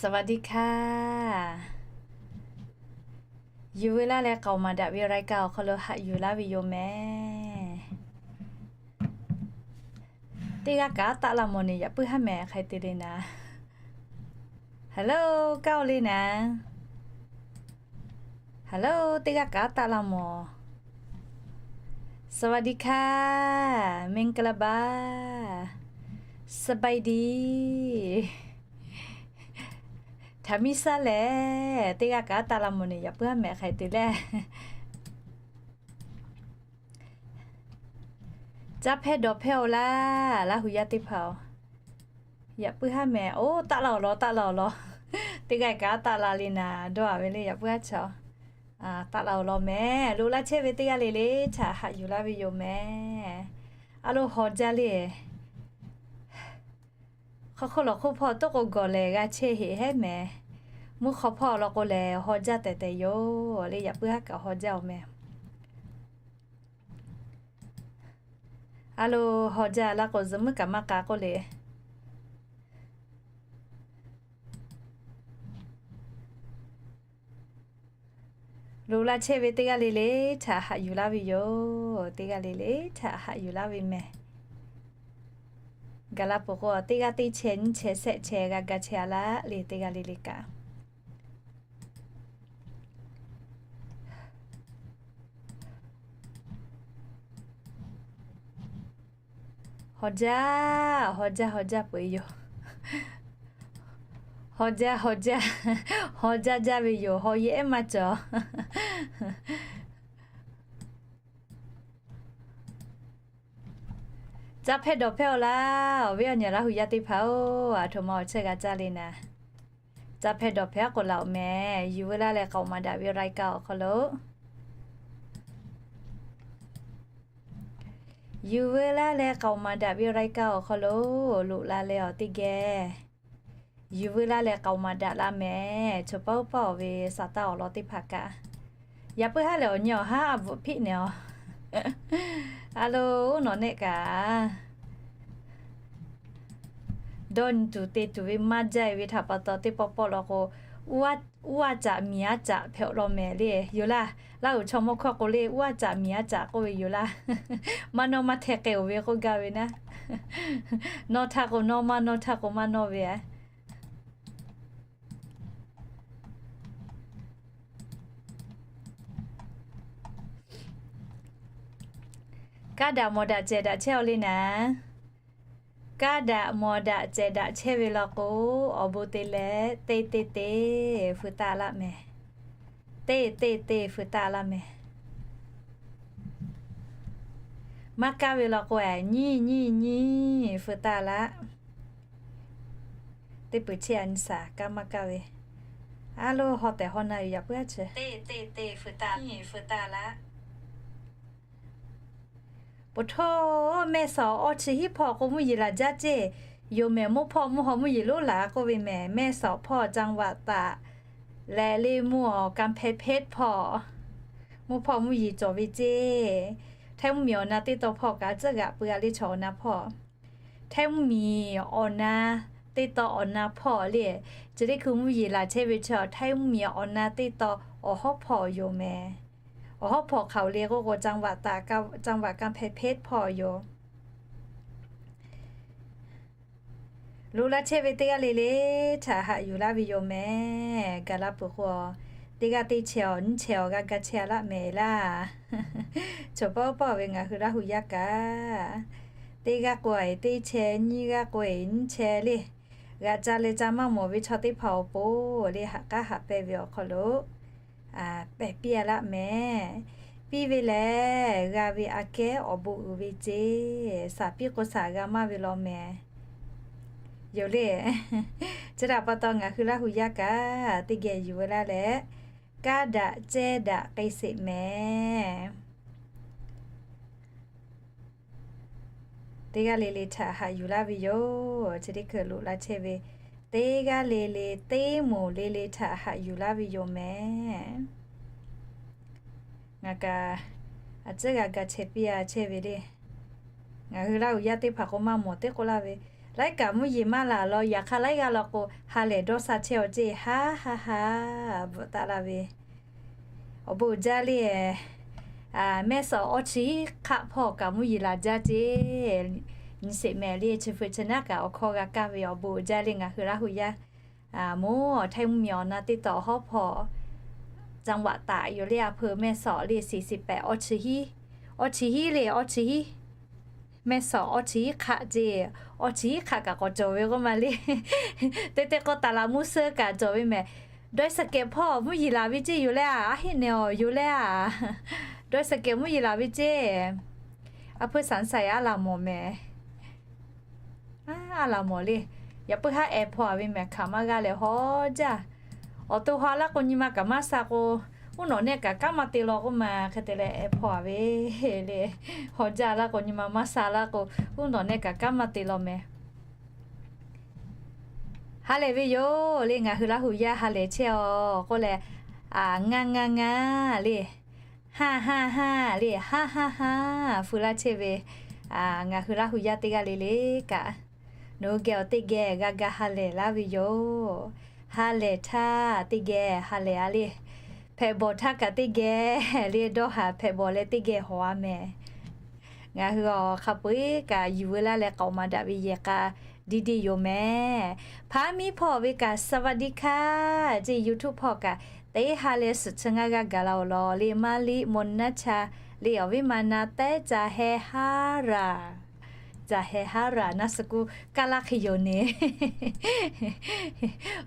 สวัสดีค่ะ Yuˬ veu laˇ leh k'aoˍ maˍ daꞈ ve รายการ awˬ hk'aw lo haꞈ yuˬ laˇ ve yoˬ mehˍ. Teˇ g'aˇ kaꞈ taˆ la mawˬ neˬ yaꞈ puiˉ haˉ mehˍ hk'ai te le naˍ. Hello, kaˇ-oˬ le naˍ. Hello, teˇ g'aˇ kaꞈ taˆ la mawˬ. สวัสดีค่ะ เมงกะลาบา สบายดี Htaꞈ miˇ shaˉ lehˬ, teˇ g'aˇ kaꞈ taˆ la mawˬ neˬ yaꞈ puiˉ haˉ mehˍ hk'ai te leh. Caˇ hpehˇ dawˬ hpehˇ-oˬ laˇ, Laˇ hu yaˇ teˇ hpaˍ-oˬ. Yaꞈ puiˉ haˉ mehˍ. Oˇ, taˆ la awˬ lawn, taˆ la awˬ lawn. Teˇ g'aˇ kaꞈ taˆ la le naˍ, dawˇ-a ve le yaꞈ puiˉ haˉ chaw. Taˆ la awˬ lawn mehˍ. Loꞈ la chehˇ ve teˇ g'aˇ le le htaꞈ haꞈ yuˬ laˇ ve yoˬ mehˍ. A lo, haw jaˇ le. Hk'aw hk'oˆ lawˬ hk'oˆ hpawˇ toˆ k'o gawˬ lehˬ g'a chehˇ heꞈ hehˉ mehˍ. Mvuhˇ hk'aw hpawˇ law k'o lehˬ haw jaˇ tehꞈ tehꞈ yoˬ le, yaꞈ puiˉ haˉ kaꞈ haw jaˇ-oˬ mehˍ. A lo, haw jaˇ la k'o zuhꞈ muiˉ kaꞈ maˇ k'a k'oˆ le. Loꞈ la chehˇ ve teˇ g'aˇ le le htaꞈ haꞈ yuˬ laˇ ve yoˬ. Teˇ g'aˇ le le htaꞈ haꞈ yuˬ laˇ ve mehˍ. Gaˬ la peuˬ k'o, teˇ g'aˇ teˇ chehˇ nyiˇ chehˇ shehˆ chehˇ g'a ga chehˇ-a laˇ le, teˇ g'aˇ le le kaꞈ. Haw jaˇ, haw jaˇ, haw jaˇ peuˬ yoˬ. Haw jaˇ, haw jaˇ, haw jaˇ jaˇ ve yoˬ. Haw yehˬ ehˉ maˇ cawˬ. Caˇ hpehˇ dawˬ hpehˇ-oˬ laˇ, awˬ viˉ awˬ nyi Laˇ hu yaˇ teˇ hpaˍ-oˬ, aˬ htoꞈ ma awˬ chehˇ g'a caˇ le naˍ. Caˇ hpehˇ dawˬ hpehˇ-aˉ k'o laˬ-oˬ mehˍ. Yuˬ veu laˇ leh k'aoˍ maˍ daꞈ ve รายการ awˬ hk'aw lo, yuˬ veu laˇ leh k'aoˍ maˍ daꞈ ve รายการ awˬ hk'aw lo loꞈ la leh awˬ teˇ geh yuˬ veu laˇ leh k'aoˍ maˍ daꞈ la mehˍ. Choˬ paˇ uˉ paˇ-oˬ ve saˍ taˇ awˬ lawn teˇ hpaˍ kaꞈ, yaꞈ puiˉ haˉ lehˬ awˬ nyi awˬ haˉ a bvuhꞈ hpiˆ nehˬ-oˬ. A lo, oˇ nawˬ nehˆ kaꞈ dawˇ nyi tuˬ te tuˬ ve maˇ jaˇ-e ve htaꞈ pa taw, teˇ pawˆ pawˆ law k'o, uˉ aˉ caꞈ miˬ aˉ caꞈ hpehꞈ-oˆ law mehˍ le yoˬ laˇ. Laˇ huˍ chaw mawˇ hkawˇ k'o le, uˉ aˉ caꞈ miˬ aˉ caꞈ k'oˆ ve yoˬ laˇ. Maˇ nawˇ maˇ hteh k'ai-oˬ ve k'oˆ gaˇ ve naˉ. Nawˇ htaˇ k'o nawˇ, maˇ nawˇ htaˇ k'o maˇ nawˇ ve a. Kaˇ daꞈ mawˬ daꞈ cehˬ daꞈ chehˇ-oˆ le naˍ. Kaˇ daꞈ mawˬ daꞈ cehˬ daꞈ chehˇ ve law k'o, awˬ bon te leh teˇ teˇ teˇ feu taˆ laˇ mehˍ. Teˇ teˇ teˇ feu taˆ laˇ mehˍ. Maˇ kaˇ ve law k'o, nyiˇ nyiˇ nyiˇ feu taˆ laˇ. Teˇ peuˬ chehˇ a nyi saˍ kaˇ maˇ kaˇ ve. A lo, haw tehˬ haw na yoˬ yaꞈ puiˉ aˉ chi. Teˇ teˇ teˇ feu taˆ, nyiˇ feu taˆ laˇ. Poˬ htoˇ, mehˆ sawˍ awˇ chi hiˉ hpawˇ k'o mvuhˇ yeˬ laˬ jaˇ ceˇ yoˬ mehˍ. Mvuhˇ hpawˇ mvuhˇ haw mvuhˇ yeˬ lonˉ laˬ k'oˆ ve mehˍ. Mehˆ sawˍ hpawˇ จังหวัดตาก leh le mvuhˇ awˬ กำแพงเพชร hpawˇ mvuhˇ hpawˇ mvuhˇ yeˬ cawˬ ve ceˇ. Htaiˇ mvuhˇ miˬ awˬ na teˇ taw hpawˇ kaꞈ tcuhˉ g'aꞈ pui-a le chaw awˬ na hpawˇ. Htaiˇ mvuhˇ miˬ awˬ na teˇ taw awˬ na hpawˇ le. Chi teˇ hkui mvuhˇ yeˬ laˬ chehˇ ve chi Htaiˇ mvuhˇ miˬ awˬ na teˇ taw awˬ hawˉ hpawˇ yoˬ mehˍ. Awˬ hawˉ hpawˇ hk'aˬ-oˬ le k'oˆ k'o, จังหวัดตาก กำแพงเพชร hpawˇ yoˬ. Loꞈ la chehˇ ve teˇ g'aˇ le le htaꞈ haꞈ yuˬ laˇ ve yoˬ mehˍ. Gaˬ la peuˬ k'o, teˇ g'aˇ teˇ chehˇ awˬ nyiˇ chehˇ awˬ g'a ga chehˇ-a laˇ mehˍ laˇ. Choˬ paˇ uˉ paˇ-oˬ ve ngaˬ hui Laˇ hu yaˇ kaꞈ, teˇ g'aˇ k'o-e teˇ chehˇ, nyiˇ g'aˇ k'o-e nyiˇ chehˇ le. G'aꞈ ca leh ca maˇ mawˬ ve chaw teˇ hpaˍ awˬ pon le, haꞈ k'aˉ haꞈ pehnˇ ve awˬ hk'aw lo pehˬ piˇ-a laˇ mehˍ. Piˇ ve lehˬ, g'a ve aꞈ kehˉ awˬ bon uiˍ ve ceˇ. Saˍ piˇ k'o saˍ g'a maˇ ve law mehˍ. Yoˬ le. Chi htaꞈ pa taw ngaˬ hui Laˇ hu yaˇ kaꞈ teˇ geh yuˬ veu laˇ leh, kaˇ daꞈ cehˇ daꞈ k'ai sheˍ mehˍ. Teˇ g'aˇ le le htaꞈ haꞈ yuˬ laˇ ve yoˬ. Chi teˇ hkui loꞈ la chehˇ ve, teˇ g'aˇ le le teˇ moˍ le le htaꞈ haꞈ yuˬ laˇ ve yoˬ mehˍ. Ngaˬ kaꞈ a ciˉ g'a ga chehˇ piˇ-a chehˇ ve le. Ngaˬ hui Laˇ hu yaˇ teˇ hpaˍ k'o maˇ mawˬ teˇ k'oˆ laˇ ve, Laiˉ kaꞈ mvuhˇ yeˬ maˇ laˬ law, yaꞈ hk'aˇ laiˉ g'aˇ law k'o, ha lehˬ dawˇ sha chehˇ-aw ceˇ, ha ha ha, bvuhꞈ taˆ laˇ ve. Awˬ bon uiˍ jaˇ le. Mehˇ shawˍ awˇ chi hiˉ hk'aˆ hpawˇ kaꞈ mvuhˇ yeˬ laˬ jaˇ ceˇ. Nyi sheˍ mehˍ le, chi feu chi naˉ kaꞈ awˬ hkawˇ g'a kaˇ ve, awˬ bon uiˍ jaˇ le ngaˬ hui Laˇ hu yaˇ. Moˉ Htaiˇ mvuhˇ miˬ awˬ na teˇ tawˬ hawˉ hpawˇ จังหวัดตาก yoˬ le, a peu mehˇ shawˍ le, shiˍ shiˍ pehꞈ awˇ chi hiˉ, awˇ chi hiˉ le, awˇ chi hiˉ. Mehˇ shawˍ awˇ chi hiˉ hk'aˆ ceˇ, awˇ chi hiˉ hk'aˆ kaꞈ k'awꞈ cawˬ ve k'oˆ ma le. Teˇ teˇ k'awˇ taˍ laꞈ mvuhˇ suhˉ kaꞈ cawˬ ve mehˍ. Dawˇ sha kehꞈ hpawˇ mvuhˇ yeˬ laˬ ve ceˇ yoˬ le a, a heˆ nehˬ awˬ yoˬ le a. Dawˇ sha kehꞈ mvuhˇ yeˬ laˬ ve ceˇ. A peu สงสัย a laˬ mawˬ mehˍ. A laˬ mawˬ le. Yaꞈ puiˉ haˉ แอร์พอร์ต ve mehˍ, hkaˍ maˇ g'a leh haw jaˇ. Awˬ to haw laˇ k'o nyi ma kaꞈ maˇ sha k'o, uˉ nawꞈ nehˆ kaꞈ kanˉ maˇ te law k'oˆ ma, hk'e te leh แอร์พอร์ต ve le. Haw jaˇ laˇ k'o nyi ma maˇ sha laˇ k'o, uˉ nawꞈ nehˆ kaꞈ kanˉ maˇ te law mehˍ. Ha lehˬ ve yoˬ le, ngaˬ hui Laˇ hu yaˇ ha lehˬ chehˇ-aw k'oˆ leh, ngaˇ ngaˇ ngaˇ le, haˇ haˇ haˇ le, haˇ haˇ haˇ, feu laˇ chehˇ ve ngaˬ hui Laˇ hu yaˇ teˇ g'aˇ le le kaꞈ, nawˬ hui geh awˬ teˇ geh g'a ga ha lehˬ laˇ ve yoˬ. Ha lehˬ htaˇ teˇ geh ha lehˬ a le. Hpehꞈ bawˬ htaˇ kaꞈ teˇ geh le, dawˇ haˍ hpehꞈ bawˬ leh teˇ geh hawˍ a mehˍ. Ngaˬ hui awˬ hk'a peu-eˬ kaꞈ yuˬ veu laˇ leh k'aoˍ maˍ daꞈ ve yehˬ k'a diˇ diˇ yoˬ mehˍ. Hpaˉ miˉ hpawˇ ve kaꞈ สวัสดีค่ะ ceˇ, YouTube hpawˇ kaꞈ teˇ ha leh suhˍ chi ngaˇ g'aˇ gaˬ la-oˬ law le, maˇ liˇ mo naˇ cha le, awˬ viˉ ma na tehˉ ca heh haˉ raˬ. Ca heh haˉ raˬ naˇ suh kuˇ kaˇ laˇ hk'e yoˬ neˬ.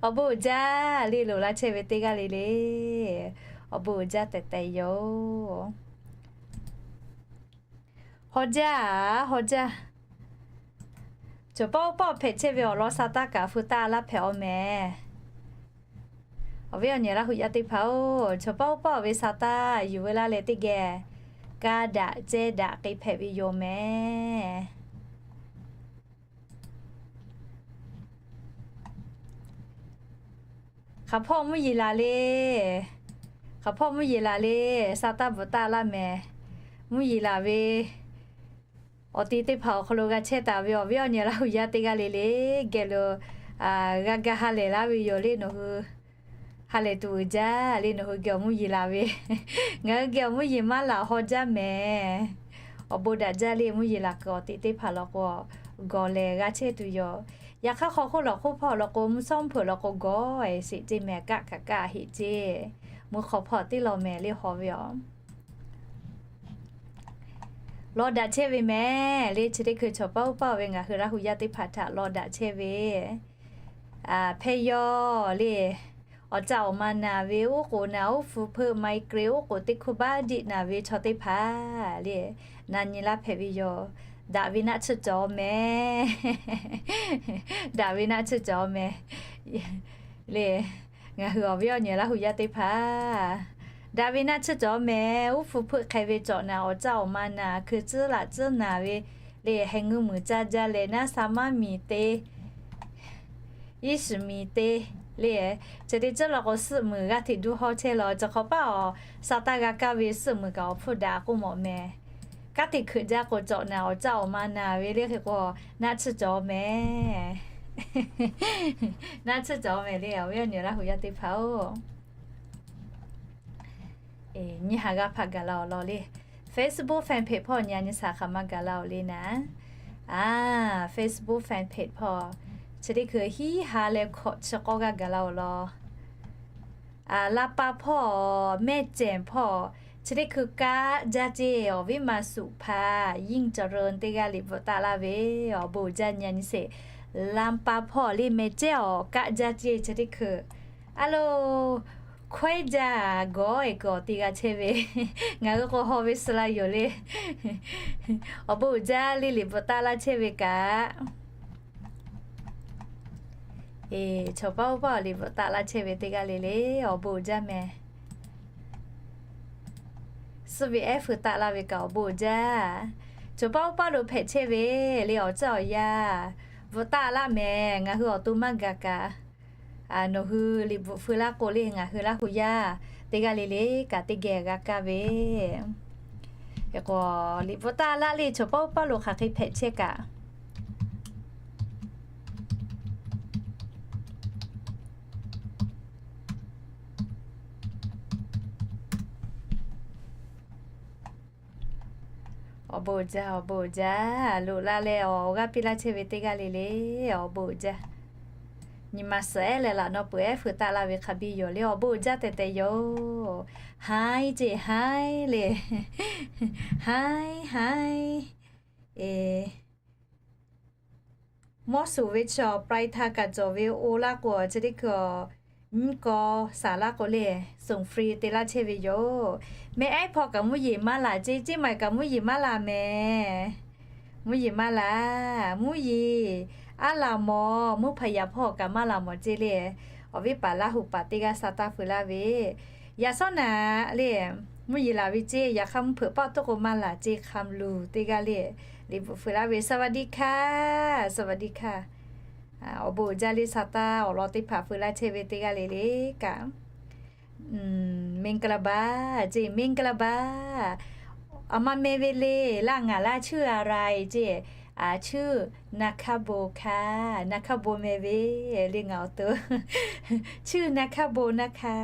Awˬ bon uiˍ jaˇ le, loꞈ la chehˇ ve teˇ g'aˇ le le. Awˬ bon uiˍ jaˇ tehꞈ tehꞈ yoˬ. Haw jaˇ, haw jaˇ. Chaw paˉ oˇ paˆ hpehꞈ chehˇ ve awˬ lawn sa taˇ kaꞈ feu taˆ laˇ hpehꞈ-aw mehˍ. Awˬ viˉ awˬ nyi Laˇ hu yaˇ teˇ hpaˍ-oˬ, chaw paˉ oˇ paˆ ve sa taˇ yuˬ veu laˇ leh teˇ geh kaˇ daꞈ cehˇ daꞈ k'ai hpehꞈ ve yoˬ mehˍ. Hk'aˬ hpawˇ mvuhˇ yeˬ laˬ le. Hk'aˬ hpawˇ mvuhˇ yeˬ laˬ le. Sa taˇ bvuhꞈ taˆ laˇ mehˍ. Mvuhˇ yeˬ laˬ ve awˬ ti teˇ hpaˍ awˬ hk'aw lo g'a chehˇ taˍ ve awˬ viˉ awˬ nyi Laˇ hu yaˇ teˇ g'aˇ le le geh lo g'a ga ha lehˬ laˇ ve yoˬ le. Nawˬ hui ha lehˬ tuˬ uiˍ jaˇ le, nawˬ hui geh awˬ mvuhˇ yeˬ laˬ ve. Ngaˬ hui geh awˬ mvuhˇ yeˬ maˇ laˬ haw jaˇ mehˍ. Awˬ bon daꞈ jaˇ le, mvuhˇ yeˬ laˬ kuiˬ awˬ ti teˇ hpaˍ law k'o, gawˬ lehˬ g'a chehˇ tuˬ yoˬ. Yaꞈ hk'aˇ hk'aw hk'oˆ lawˬ hk'oˆ hpawˇ law k'o, mvuhˇ shawˉ mvuhˇ hpeuꞈ law k'o gawˬ-e sheˍ ceˇ mehˍ, kaˆ kaꞈ kaˆ heˆ ceˇ. Mvuhˇ hk'aw hpawˇ teˇ law mehˍ le haw ve aˬ. Law daꞈ chehˇ ve mehˍ le, chi teˇ hkui chaw paˉ oˇ paˆ ve ngaˬ hui Laˇ hu yaˇ teˇ hpaˍ htaꞈ law daꞈ chehˇ ve. Hpehˇ yawˇ le, awˬ caˆ awˬ ma naˬ ve oˉ k'oˍ naˬ, oˉ hpu hpeuˆ migraine oˉ k'oˍ teˇ hkuˇ baˆ diˆ naˬ ve chaw teˇ hpaˍ le, na nyi laˇ hpehꞈ ve yoˬ. Daꞈ ve naˆ tsuhˇ cawˬ mehˍ. Daꞈ ve naˆ tsuhˇ cawˬ mehˍ le. Ngaˬ hui awˬ viˉ awˬ nyi Laˇ hu yaˇ teˇ hpaˍ, daꞈ ve naˆ tsuhˇ cawˬ mehˍ. Oˉ hpu hpeuˆ hk'e ve cawꞈ naˬ, awˬ caˆ awˬ ma naˬ, hkui tcuhˉ laꞈ tcuhˉ naˬ ve le, heh ngeuˇ muiˬ caˇ jaˇ leh naˆ sha maˇ miˬ te, iˉ shiˍ miˬ te le. Chi teˇ ceuˬ law k'o, suhˆ muiˬ g'aˇ hteꞈ duˇ hawˇ chehˇ law. Chi hk'awꞈ paˆ awˬ sa taˇ g'a kaˇ ve suhˆ muiˬ kaꞈ awˬ hpfuhˇ daꞈ k'oˆ mawꞈ mehˍ. Kanˉ te hkeuꞈ jaˇ k'o, cawꞈ naˬ awˬ caˆ awˬ ma naˬ ve le hk'e k'o, naˆ tsuhˇ cawˬ mehˍ. Naˆ tsuhˇ cawˬ mehˍ le, awˬ viˉ awˬ nyi Laˇ hu yaˇ teˇ hpaˍ-oˬ. Nyi haˍ g'a hpaꞈ gaˬ la-oˬ law le. Facebook fan page hpawˇ nyi a nyi shaˍ hk'aˬ ma gaˬ la-oˬ le naˍ. Facebook fan page hpawˇ chi teˇ hkui hiˉ ha leh hkawꞈ chi k'awˇ g'aˇ gaˬ la-oˬ law. Laˇ paˇ hpawˇ, mehˆ cehˬ hpawˇ, chi teˇ hkui kaˆ jaˇ ceˇ. Awˬ viˉ ma suꞈ hpaˍ yinˇ caˬ ron teˇ g'aˇ liꞈ bvuhꞈ taˆ laˇ ve, awˬ bon uiˍ jaˇ nyi a nyi sheˍ. Laˇ paˇ hpawˇ le mehˆ cehˬ awˬ kaˆ jaˇ ceˇ. Chi teˇ hkui a lo hkawehˉ jaˇ gawˬ-e kuiˬ awˬ ti g'a chehˇ ve, ngaˬ hui k'o haw ve suh la yoˬ le. Awˬ bon uiˍ jaˇ le, liꞈ bvuhꞈ taˆ laˇ chehˇ ve kaꞈ. Chaw paˇ oˇ paˆ awˬ liꞈ bvuhꞈ taˆ laˇ chehˇ ve teˇ g'aˇ le le, awˬ bon uiˍ jaˇ mehˍ. Suhˆ ve ehˉ feu taˆ laˇ ve kaꞈ awˬ bon uiˍ jaˇ. Chaw paˇ oˇ paˆ lo hpehꞈ chehˇ ve le, awˬ caˇ awˬ yaˇ bvuhꞈ taˆ laˇ mehˍ. Ngaˬ hui awˬ to maˇ gaˬ kaꞈ, nawˬ hui liꞈ bvuhꞈ feu laˇ k'o le, ngaˬ hui Laˇ hu yaˇ teˇ g'aˇ le le kaꞈ teˇ geh g'a kaˇ ve. Hk'e k'o, liꞈ bvuhꞈ taˆ laˇ le, chaw paˇ oˇ paˆ lo hk'aˬ hk'e hpehꞈ chehˇ kaꞈ Awˬ bon uiˍ jaˇ, awˬ bon uiˍ jaˇ. Loꞈ la leh awˬ g'aˇ piˇ laˇ chehˇ ve teˇ g'aˇ le le, awˬ bon uiˍ jaˇ. Nyi ma suhˍ ehˉ leh laꞈ naw peuˬ ehˉ feuꞈ taˆ laˇ ve hk'a biˇ yoˬ le, awˬ bon uiˍ jaˇ tehꞈ tehꞈ yoˬ. Haiˉ ceˇ, haiˉ le. Haiˉ, haiˉ. Mawˇ suˍ ve chaw ปลายทาง kaꞈ cawˬ ve, oˇ laˇ k'o chi teˇ hkui nyiˇ kaw saˍ laˇ k'o le, ส่งฟรี te laˇ chehˇ ve yoˬ. Meh ehˉ hpawˇ kaꞈ mvuhˇ yeˬ maˇ laˬ ceˇ, ceˇ maˬ kaꞈ mvuhˇ yeˬ maˇ laˬ mehˍ. Mvuhˇ yeˬ maˇ laˬ, mvuhˇ yeˬ aˉ laˬ mawˬ, mvuhˇ hpaˍ yaꞈ hpawˇ kaꞈ maˇ laˬ mawˬ ceˇ le. Awˬ viˉ paˍ Laˇ huˍ paˍ teˇ g'aˇ sa taˇ feu laˇ ve, yaꞈ shawˉ naꞈ le, mvuhˇ yeˬ laˬ ve ceˇ, yaꞈ hk'aˇ mvuhˇ hpeuꞈ paˆ toˆ k'o maˇ laˬ ceˇ hk'a luˬ teˇ g'aˇ le, liꞈ bvuhꞈ feu laˇ ve สวัสดีค่ะ, สวัสดีค่ะ. Awˬ bon uiˍ jaˇ le, sa taˇ awˬ lawn teˇ hpaˍ feu laˇ chehˇ ve teˇ g'aˇ le le kaꞈ. မင်္ဂလာပါ ceˇ, မင်္ဂလာပါ. Aˬ ma meh ve le laˇ, ngaˬ laˇ ชื่ออะไร ceˇ, ชื่อ นาคาโบค่ะ, นาคาโบ meh ve le ngaˬ awˬ to. ชื่อ นาคาโบนะคะ,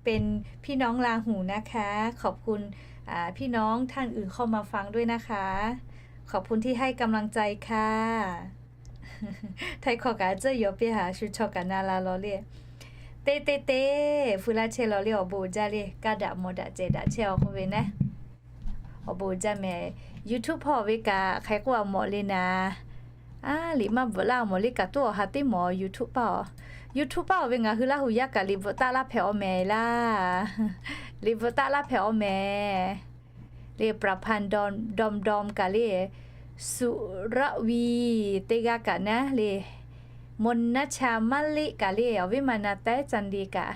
เป็นพี่น้องลาหูนะคะ, ขอบคุณพี่น้องท่านอื่นเข้ามาฟังด้วยนะคะ, ขอบคุณที่ให้กำลังใจค่ะ. Htaiˇ hkawˇ kaꞈ tcuhˇ yaw piˇ haˍ, shu chaw kaꞈ na la law le. Teˇ teˇ teˇ, feu laˇ chehˇ law le, awˬ bon uiˍ jaˇ le, kaˇ daꞈ mawˬ daꞈ cehˬ daꞈ chehˇ awˬ k'oˆ ve naˉ. Awˬ bon uiˍ jaˇ mehˍ. YouTube hpawˇ ve kaꞈ hk'aˬ hk'e k'oˆ a mawˬ le naˍ. Aˉ, liꞈ maˇ bvuhꞈ laˇ mawˬ le kaꞈ, tuˉ awˬ ha teˇ mawˬ YouTube paˇ-oˬ. YouTube paˇ-oˬ ve ngaˬ hui Laˇ huˍ yaˇ kaꞈ liꞈ bvuhꞈ taˆ laˇ hpehꞈ awˬ mehˍ laˇ. Liꞈ bvuhꞈ taˆ laˇ hpehꞈ awˬ mehˍ. Le ประพันธ์ ดอมดอม kaꞈ le, สุรวี teˇ g'aˇ kaꞈ naˉ le, มนต์นัชชา มะลิ kaꞈ le, awˬ viˉ ma na taiˉ จันดี kaꞈ.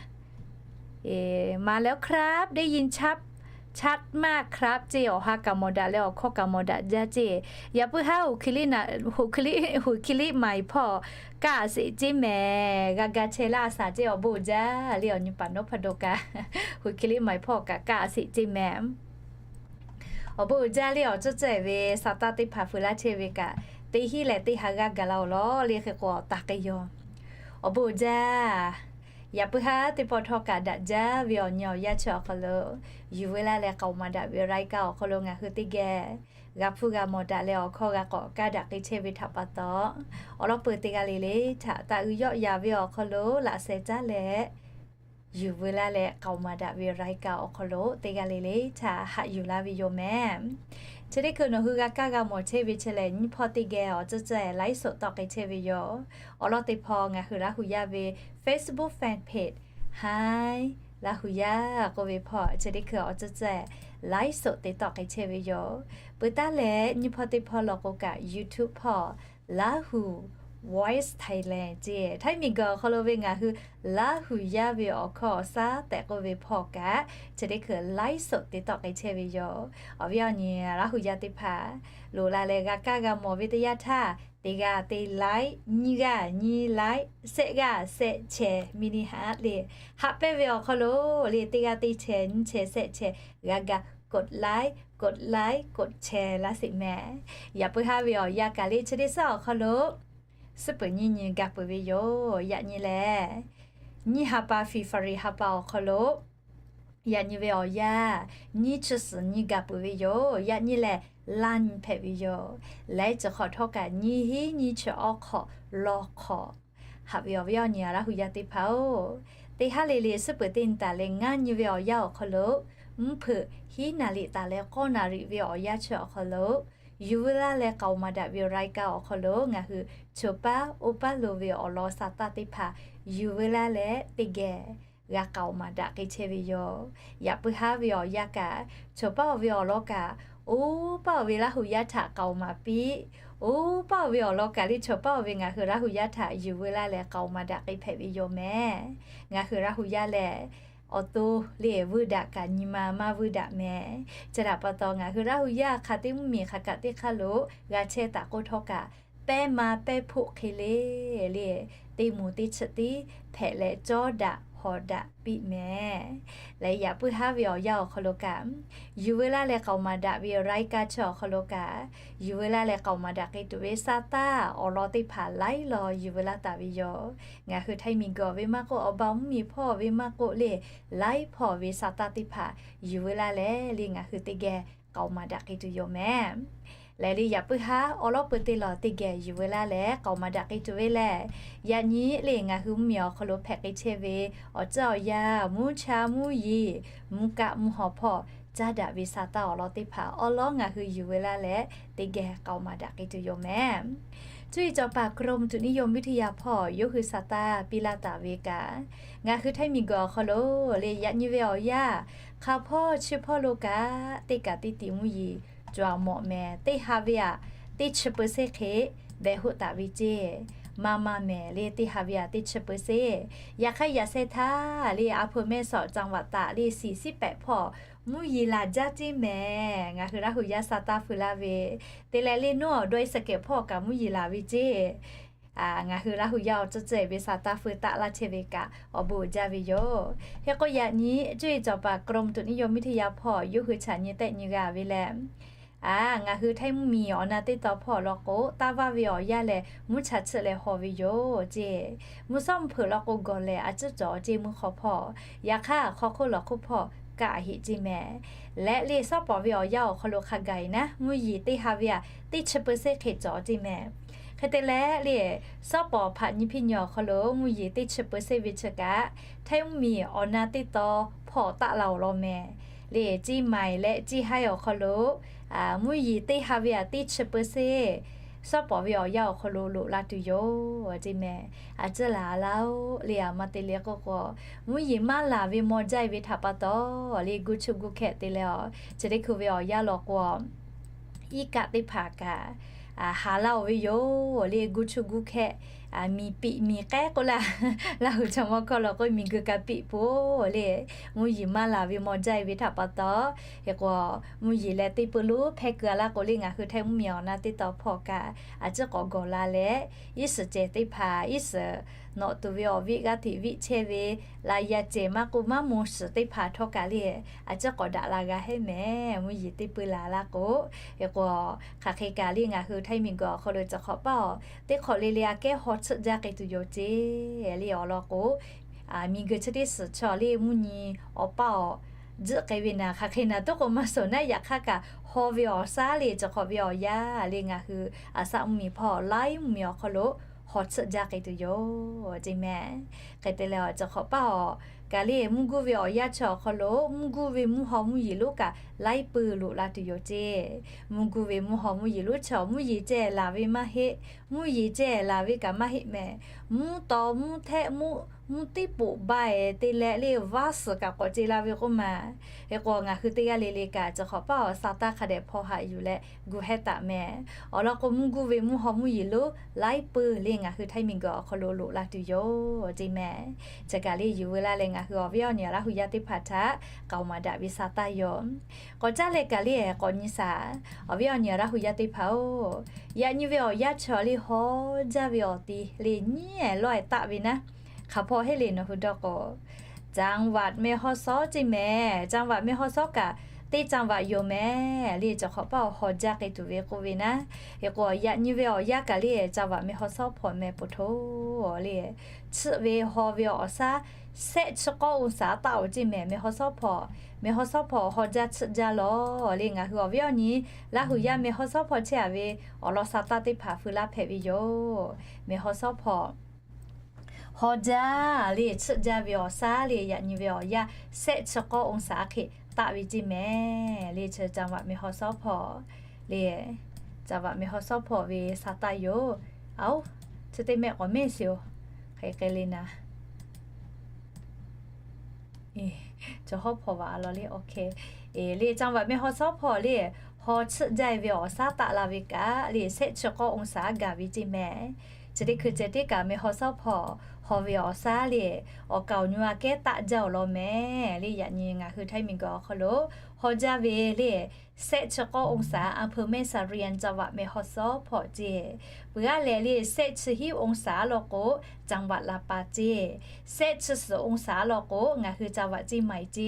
มาแล้วครับ ได้ยินชัด ชัดมากครับ ceˇ, awˬ ha kaꞈ mawˬ daꞈ leh awˬ hkawˇ kaꞈ mawˬ daꞈ jaˇ ceˇ. Yaꞈ puiˉ haˉ, หัวคิริ ใหม่ hpawˇ kaˇ sheˍ ceˇ mehˍ, g'a ga chehˇ laˇ a shaˍ ceˇ, awˬ bon uiˍ jaˇ le, awˬ nyi paˍ นพดล kaꞈ, หัวคิริ ใหม่ hpawˇ kaꞈ kaˇ sheˍ ceˇ mehˍ. Awˬ bon uiˍ jaˇ le, awˬ tcuhˉ tcuhˉ ve sa taˇ teˇ hpaˍ feu laˇ chehˇ ve kaꞈ, teˇ hinˉ lehˬ teˇ ha g'aˇ gaˬ la awˬ lawn le, hk'e k'o awˬ taˍ k'ai yaw. Awˬ bon uiˍ jaˇ. Yaꞈ puiˉ haˉ teˇ pawˆ htawˇ kaꞈ daꞈ jaˇ ve awˬ nyi awˬ yanˇ chi awˬ hk'aw lo, yuˬ veu laˇ leh k'aoˍ maˍ daꞈ ve รายการ awˬ hk'aw lo ngaˬ hui teˇ geh g'a hpuˇ g'a mawˬ daꞈ leh awˬ hkawˇ g'a k'awꞈ kaˇ daꞈ k'ai chehˇ ve htaꞈ pa taw, awˬ lawn peuˬ teˇ g'aˇ le le htaꞈ taˇ uiˍ yawˆ yaˍ ve awˬ hk'aw lo laꞈ sheh caˉ leh, yuˬ veu laˇ leh k'aoˍ maˍ daꞈ ve รายการ awˬ hk'aw lo teˇ g'aˇ le le htaꞈ haꞈ yuˬ laˇ ve yoˬ mehˍ. Chi teˇ hkui nawˬ hui g'a kaˇ g'a mawˬ chehˇ ve chi lehˬ, nyiˇ hpawˇ teˇ geh awˬ tcuhˉ tcuhˉ ไลฟ์สด tawˆ k'ai chehˇ ve yoˬ. Awˬ lawn teˇ hpawˇ ngaˬ hui Laˇ huˍ yaˇ ve Facebook fan page, Haiˉ Laˇ huˍ yaˇ k'oˆ ve hpawˇ chi teˇ hkui awˬ tcuhˉ tcuhˉ ไลฟ์สด te tawˆ k'ai chehˇ ve yoˬ. Peuˬ taˉ leh nyiˇ hpawˇ teˇ hpawˇ law k'o kaꞈ YouTube hpawˇ Laˇ huˍ Voice Thailand ceˇ, Htaiˇ miˬguiˬ awˬ hk'aw lo ve ngaˬ hui Laˇ huˍ yaˇ ve awˬ hkawˇ awˬ shaˉ tehꞈ k'oˆ ve hpawˇ kaꞈ, chi teˇ hkui ไลฟ์สด te tawˆ k'ai chehˇ ve yoˬ. Awˬ viˉ awˬ nyi Laˇ huˍ yaˇ teˇ hpaˍ loꞈ la leh g'a kaˇ g'a mawˬ ve teˇ yanˇ htaˇ, teˇ g'aˇ teˇ ไลค์, nyiˇ g'aˇ nyiˇ ไลค์, shehˆ g'aˇ shehˆ แชร์ miˇ niˇ haꞈ le, haꞈ pehnˇ ve awˬ hk'aw lo le teˇ g'aˇ teˇ แชร์ nyiˇ แชร์ shehˆ แชร์ g'a ga กดไลค์ กดไลค์ กดแชร์ laˇ sheˍ mehˍ. Yaꞈ puiˉ haˉ ve awˬ yanˇ kaꞈ le chi teˇ suhˉ awˬ hk'aw lo suhˉ peuˬ nyiˇ nyi ga peuˬ ve yoˬ. Yaꞈ nyi lehˬ, nyiˇ ha pa February ha pa awˬ hk'aw lo yaꞈ nyi ve awˬ yanˇ nyiˇ chi suhˍ nyi ga peuˬ ve yoˬ. Yaꞈ nyi lehˬ, laˇ nyi hpehꞈ ve yoˬ. Laiˉ ceuˬ hk'awꞈ htawˇ kaꞈ nyiˇ hinˉ nyiˇ chi awˬ hk'awꞈ lawˬ hk'awꞈ haꞈ ve awˬ viˉ awˬ nyi Laˇ huˍ yaˇ teˇ hpaˍ-oˬ, teˇ haˉ le le suhˉ peuˬ teˇ nyi taˍ leh ngaˇ nyi ve awˬ yanˇ awˬ hk'aw lo, mvuhˇ hpeuꞈ hiˉ naˍ liꞈ taˍ leh k'awˇ naˍ riꞈ ve awˬ yanˇ chi awˬ hk'aw lo, yuˬ veu laˇ leh k'aoˍ maˍ daꞈ ve รายการ awˬ hk'aw lo ngaˬ hui choˬ paˉ oˇ paˉ lo ve awˬ lawn sa taˇ teˇ hpaˍ yuˬ veu laˇ leh teˇ geh g'a k'aoˍ maˍ daꞈ k'ai chehˇ ve yoˬ. Yaꞈ puiˉ haˉ ve awˬ yanˇ kaꞈ, choˬ paˉ-oˬ ve awˬ lawn kaꞈ, oˇ paˉ-oˬ ve Laˇ huˍ yaˇ htaꞈ k'aoˍ maˍ piˇ, oˇ paˉ-oˬ ve awˬ lawn kaꞈ le choˬ paˉ-oˬ ve ngaˬ hui Laˇ huˍ yaˇ htaꞈ yuˬ veu laˇ leh k'aoˍ maˍ daꞈ k'ai hpehꞈ ve yoˬ mehˍ. Ngaˬ hui Laˇ huˍ yaˇ lehˬ, awˬ to le vuiˇ daꞈ kaꞈ nyi ma maˇ vuiˇ daꞈ mehˍ. Chi htaꞈ pa taw ngaˬ hui Laˇ huˍ yaˇ hk'a teˇ mvuhˇ miˬ hk'aˬ kaꞈ teˇ hk'aˇ lo g'a chehˇ taˍ k'oˆ htawˇ kaꞈ, pehˇ ma pehˇ hpoˆ hk'e le le, teˇ moˍ teˇ chiꞈ tiˉ hpehꞈ leh cawˇ daꞈ hawˍ daꞈ piˇ mehˍ. Leh yaꞈ puiˉ haˉ ve awˬ yanˇ awˬ hk'aw lo kaꞈ, yuˬ veu laˇ leh k'aoˍ maˍ daꞈ ve รายการ chi awˬ hk'aw lo kaꞈ, yuˬ veu laˇ leh k'aoˍ maˍ daꞈ k'ai tuˬ ve sa taˇ awˬ lawn teˇ hpaˍ laiˉ law yuˬ veu laˇ taˍ ve yoˬ. Ngaˬ hui Htaiˇ miˬguiˬ ve maˇ k'oˆ, awˬ ba mvuhˇ miˬ hpawˇ ve maˇ k'oˆ le, laiˉ hpawˇ ve sa taˇ teˇ hpaˍ yuˬ veu laˇ leh le ngaˬ hui teˇ geh k'aoˍ maˍ daꞈ k'ai tuˬ yoˬ mehˍ. Lehˬ le, yaꞈ puiˉ haˉ awˉ lawˉ peuˬ teˇ lawˬ teˇ geh yuˬ veu laˇ leh k'aoˍ maˍ daꞈ k'ai tuˬ ve lehˬ, yaꞈ nyi le ngaˬ hui mvuhˇmiˬ awˬ hk'aw lo hpehꞈ k'ai chehˇ ve awˬ tcuhˇ awˬ yanˇ, mvuhˇ cha mvuhˇ yeˬ, mvuhˇ kaˆ mvuhˇ haw hpawˇ caˇ daꞈ ve sa taˇ awˬ lawn teˇ hpaˍ awˉ lawˉ ngaˬ hui yuˬ veu laˇ leh, teˇ geh k'aoˍ maˍ daꞈ k'ai tuˬ yoˬ mehˍ. Cuˇ yiˍ cawˬ paˍ กรมอุตุนิยมวิทยา hpawˇ yawˇ hui sa taˇ piˇ laˇ taˍ ve kaꞈ, ngaˬ hui Htaiˇ miˬguiˬ awˬ hk'aw lo le yaꞈ nyi ve awˬ yanˇ, hk'a hpawˇ chi hpawˇ lo kaꞈ teˇ kaꞈ teˇ tiꞈ mvuhˇ yeˬ cawˬ mawꞈ mehˍ. Teˇ ha ve aꞈ teˇ chi เปอร์เซ็นต์ hk'e beh hoˆ taˍ ve ceˇ. Maˇ maˇ mehˍ le, teˇ ha ve aꞈ teˇ chi เปอร์เซ็นต์. Yaꞈ hk'aˇ yaꞈ sheh htaˇ le a hpeuꞈ mehˆ sawꞈ จังหวัดตาก le siˍ siˉ pehꞈ hpawˇ mvuhˇ yeˬ laˬ jaˇ ceˇ mehˍ. Ngaˬ hui Laˇ huˍ yaˇ sa taˇ fui laˇ ve te leh le, nawˉ awˬ dawˇ iˉ suhˍ kehˬ hpawˇ kaꞈ mvuhˇ yeˬ laˬ ve ceˇ. Ngaˬ hui Laˇ huˍ yaˇ awˬ tcuhˇ ceh ve sa taˇ fui taˆ laˇ chehˇ ve kaꞈ awˬ bon uiˍ jaˇ ve yoˬ. Hk'e k'o yaꞈ nyi cuˇ yiˍ cawˬ paˍ กรมอุตุนิยมวิทยา hpawˇ yawˇ hui chaꞈ nyi tehˆ nyi g'a ve lehˬ, ngaˬ hui Htaiˇ mvuhˇmiˬ awˬ na teˇ taw hpawˇ law k'o, taˇ vaˇ ve awˬ yanˇ lehˬ mvuhˇ cha chiˆ leh haw ve yoˬ ceˇ. Mvuhˇ shawˉ mvuhˇ hpeuꞈ law k'o gawˬ lehˬ a ciˉ cawˬ ceˇ mvuhˇ hk'aw hpawˇ. Yaꞈ hk'aˇ hk'aw hk'oˆ lawˬ hk'oˆ hpawˇ kaꞈ heˆ ceˇ mehˍ. Leh le sawˉ pawˍ ve awˬ yanˇ awˬ hk'aw lo hk'a gaˬ e naˉ, mvuhˇ yeˬ teˇ ha ve aꞈ teˇ chi เปอร์เซ็นต์ hk'e cawˬ ceˇ mehˍ. Hk'e te leh le, sawˉ pawˍ hpaꞈ nyi hpiˇ nyi awˬ hk'aw lo mvuhˇ yeˬ teˇ chi เปอร์เซ็นต์ ve chi kaꞈ, Htaiˇ mvuhˇmiˬ awˬ na teˇ taw hpawˇ taˆ la awˬ lawn mehˍ. Le Ciˇ Maiˍ leh Ciˇ Haiˇ awˬ hk'aw lo mvuhˇ yeˬ teˇ ha ve aꞈ teˇ chi เปอร์เซ็นต์ sawˉ pawˍ ve awˬ yanˇ awˬ hk'aw lo loꞈ la tuˬ yoˬ ceˇ mehˍ. A ciˉ laˬ laˇ oˆ le, a ma te le k'oˆ k'o, mvuhˇ yeˬ maˇ laˬ ve maw jaˇ e ve htaꞈ pa taw le, gu chu gu hkehꞈ te leh a, chi teˇ hkui ve awˬ yanˇ law k'o, iˉ kaˆ teˇ hpaˍ kaꞈ haˍ laˇ oˬ ve yoˬ le. Gu chu gu hkehꞈ, miˬ piꞈ miˬ k'ehˉ k'oˆ laˇ, Laˇ huˍ chaw mawˇ hkawˇ law k'o miˬ guiˬ kaꞈ piꞈ po le. Mvuhˇ yeˬ maˇ laˬ ve maw jaˇ e ve htaꞈ pa taw, hk'e k'o mvuhˇ yeˬ leh teˇ peu loˉ hpehˇ keu a laˇ k'o le, ngaˬ hui Htaiˇ mvuhˇmiˬ awˬ na teˇ taw hpawˇ kaꞈ a ciˉ k'awꞈ gawˬ la leh, iˉ suhˍ cehˬ teˇ hpaˍ iˉ suhˍ nawꞈ tuˬ ve awˬ viˆ g'aˇ hteꞈ viˆ chehˇ ve, laꞈ yaꞈ cehˬ maˇ k'oˆ maˇ mo suhˍ teˇ hpaˍ htawˇ kaꞈ le, a ciˉ k'awꞈ daꞈ la g'a hehˉ mehˍ. Mvuhˇ yeˬ teˇ peu laˬ laˇ k'o, hk'e k'o hk'aˬ hk'e kaꞈ le ngaˬ hui Htaiˇ miˬguiˬ awˬ hk'aw lo chi hk'awꞈ paˇ awˬ teˇ hk'awꞈ le le aꞈ kehˉ haw chiˆ jaˇ k'ai tuˬ yoˬ ceˇ le. Awˬ lawn k'o, miˬ guiˬ chi teˇ suhˍ chaw le mvuhˇ nyi awˬ paˇ awˬ jiˆ k'ai ve naˍ, hk'aˬ hk'e naˍ tuˉ k'o maˇ suhˍ naˉ, yaꞈ hk'aˇ kaꞈ haw ve awˬ shaˉ le chi hk'awꞈ ve awˬ yanˇ le ngaˬ hui a shaˆ mvuhˇmiˬ hpawˇ laiˉ mvuhˇmiˬ awˬ hk'aw lo haw chiˆ jaˇ k'ai tuˬ yoˬ ceˇ mehˍ. Hk'e te leh a chi hk'awꞈ paˇ awˬ kaꞈ le mvuhˇ guˇ ve awˬ yanˇ chi awˬ hk'aw lo mvuhˇ guˇ ve mvuhˇ haw mvuhˇ yeˬ lonˉ kaꞈ laiˉ peu loꞈ la tuˬ yoˬ ceˇ. Mvuhˇ guˇ ve mvuhˇ haw mvuhˇ yeˬ lonˉ chi mvuhˇ yeˬ ceh laˬ ve maˇ heˆ, mvuhˇ yeˬ ceh laˬ ve kaꞈ maˇ heˆ mehˍ. Mvuhˇ taw mvuhˇ htehˆ mvuhˇ, mvuhˇ tiˉ poꞈ ba e te leh le vaˇ suhˍ kaꞈ k'awꞈ ce la ve k'oˆ ma. Hk'e k'o ngaˬ hui teˇ g'aˇ le le kaꞈ chi hk'awꞈ paˇ awˬ sa taˇ hk'a dehꞈ hpaw haꞈ yuˬ leh gu hehˉ taˍ mehˍ. Awˬ lawn k'o mvuhˇ guˇ ve mvuhˇ haw mvuhˇ yeˬ lonˉ laiˉ peu le ngaˬ hui Htaiˇ miˬguiˬ awˬ hk'aw lo loꞈ la tuˬ yoˬ ceˇ mehˍ. Chi kaꞈ le yuˬ veu laˇ leh ngaˬ hui awˬ viˉ awˬ nyi Laˇ huˍ yaˇ teˇ hpaˍ htaꞈ k'aoˍ maˍ daꞈ ve sa taˇ yoˬ. K'awꞈ caˇ leh kaꞈ le k'awꞈ nyi shaˍ. Awˬ viˉ awˬ nyi Laˇ huˍ yaˇ teˇ hpaˍ oˬ, yaꞈ nyi ve awˬ yanˇ chi awˬ le haw jaˇ ve awˬ ti le nyiˉ e lawˇ e taˆ ve naˉ, hk'aˬ hpawˇ heˆ le nawˬ hui dawˇ k'o, จังหวัดแม่ฮ่องสอน ceˇ mehˍ. จังหวัดแม่ฮ่องสอน kaꞈ teˇ จังหวัด yoˬ mehˍ le. Chi hk'awꞈ paˇ awˬ haw jaˇ k'ai tuˬ ve k'oˆ ve naˉ, hk'e k'o yaꞈ nyi ve awˬ yanˇ kaꞈ le จังหวัดแม่ฮ่องสอน hpawˇ mehˍ poˬ htoˬ le. Chiˆ ve haw ve awˬ shaˉ shehˆ chi k'awˇ องศา taˆ oˬ ceˇ mehˍ. แม่ฮ่องสอน hpawˇ, แม่ฮ่องสอน hpawˇ haw jaˇ chiˆ jaˇ lawˬ le. Ngaˬ hui awˬ viˉ awˬ nyi Laˇ huˍ yaˇ แม่ฮ่องสอน hpawˇ chehˇ a ve awˬ lawn sa taˇ teˇ hpaˍ feu laˇ hpehꞈ ve yoˬ. แม่ฮ่องสอน hpawˇ haw jaˇ le, chiˆ jaˇ ve awˬ shaˉ le, yaꞈ nyi ve awˬ yanˇ shehˆ chi k'awˇ องศา hk'e taˆ ve ceˇ mehˍ le. Chi จังหวัดแม่ฮ่องสอน hpawˇ le, จังหวัดแม่ฮ่องสอน hpawˇ ve sa taˇ yoˬ. Aoˬ, chi teˇ mehˆ k'awꞈ mehˆ sheˍ oˬ. Hk'e k'ai le naˍ. Cawˬ hawˉ hpawˇ vaꞈ a law le, OK. Le จังหวัดแม่ฮ่องสอน hpawˇ le, haw chiˆ jaˇ e ve awˬ shaˉ taˆ la ve kaꞈ le shehˆ chi k'awˇ องศา gaˬ ve ceˇ mehˍ. Chi teˇ hkui ceh tiˉ kaꞈ แม่ฮ่องสอน hpawˇ haw ve awˬ shaˉ le, awˬ kaˍ awˬ nyi aꞈ kehˉ taˆ jaˇ awˬ lawn mehˍ le. Yaꞈ nyi ngaˬ hui Htaiˇ miˬguiˬ awˬ hk'aw lo haw jaˇ ve le shehˆ chi k'awˇ องศา อำเภอแม่เสลียง จังหวัดแม่ฮ่องสอน hpawˇ ceˇ. Peuˬ aˉ lehˬ le shehˆ chi hiˉ องศา law k'o, จังหวัดลำปาง ceˇ. Shehˆ chi suhˍ องศา law k'o, ngaˬ hui จังหวัดเชียงใหม่ ceˇ.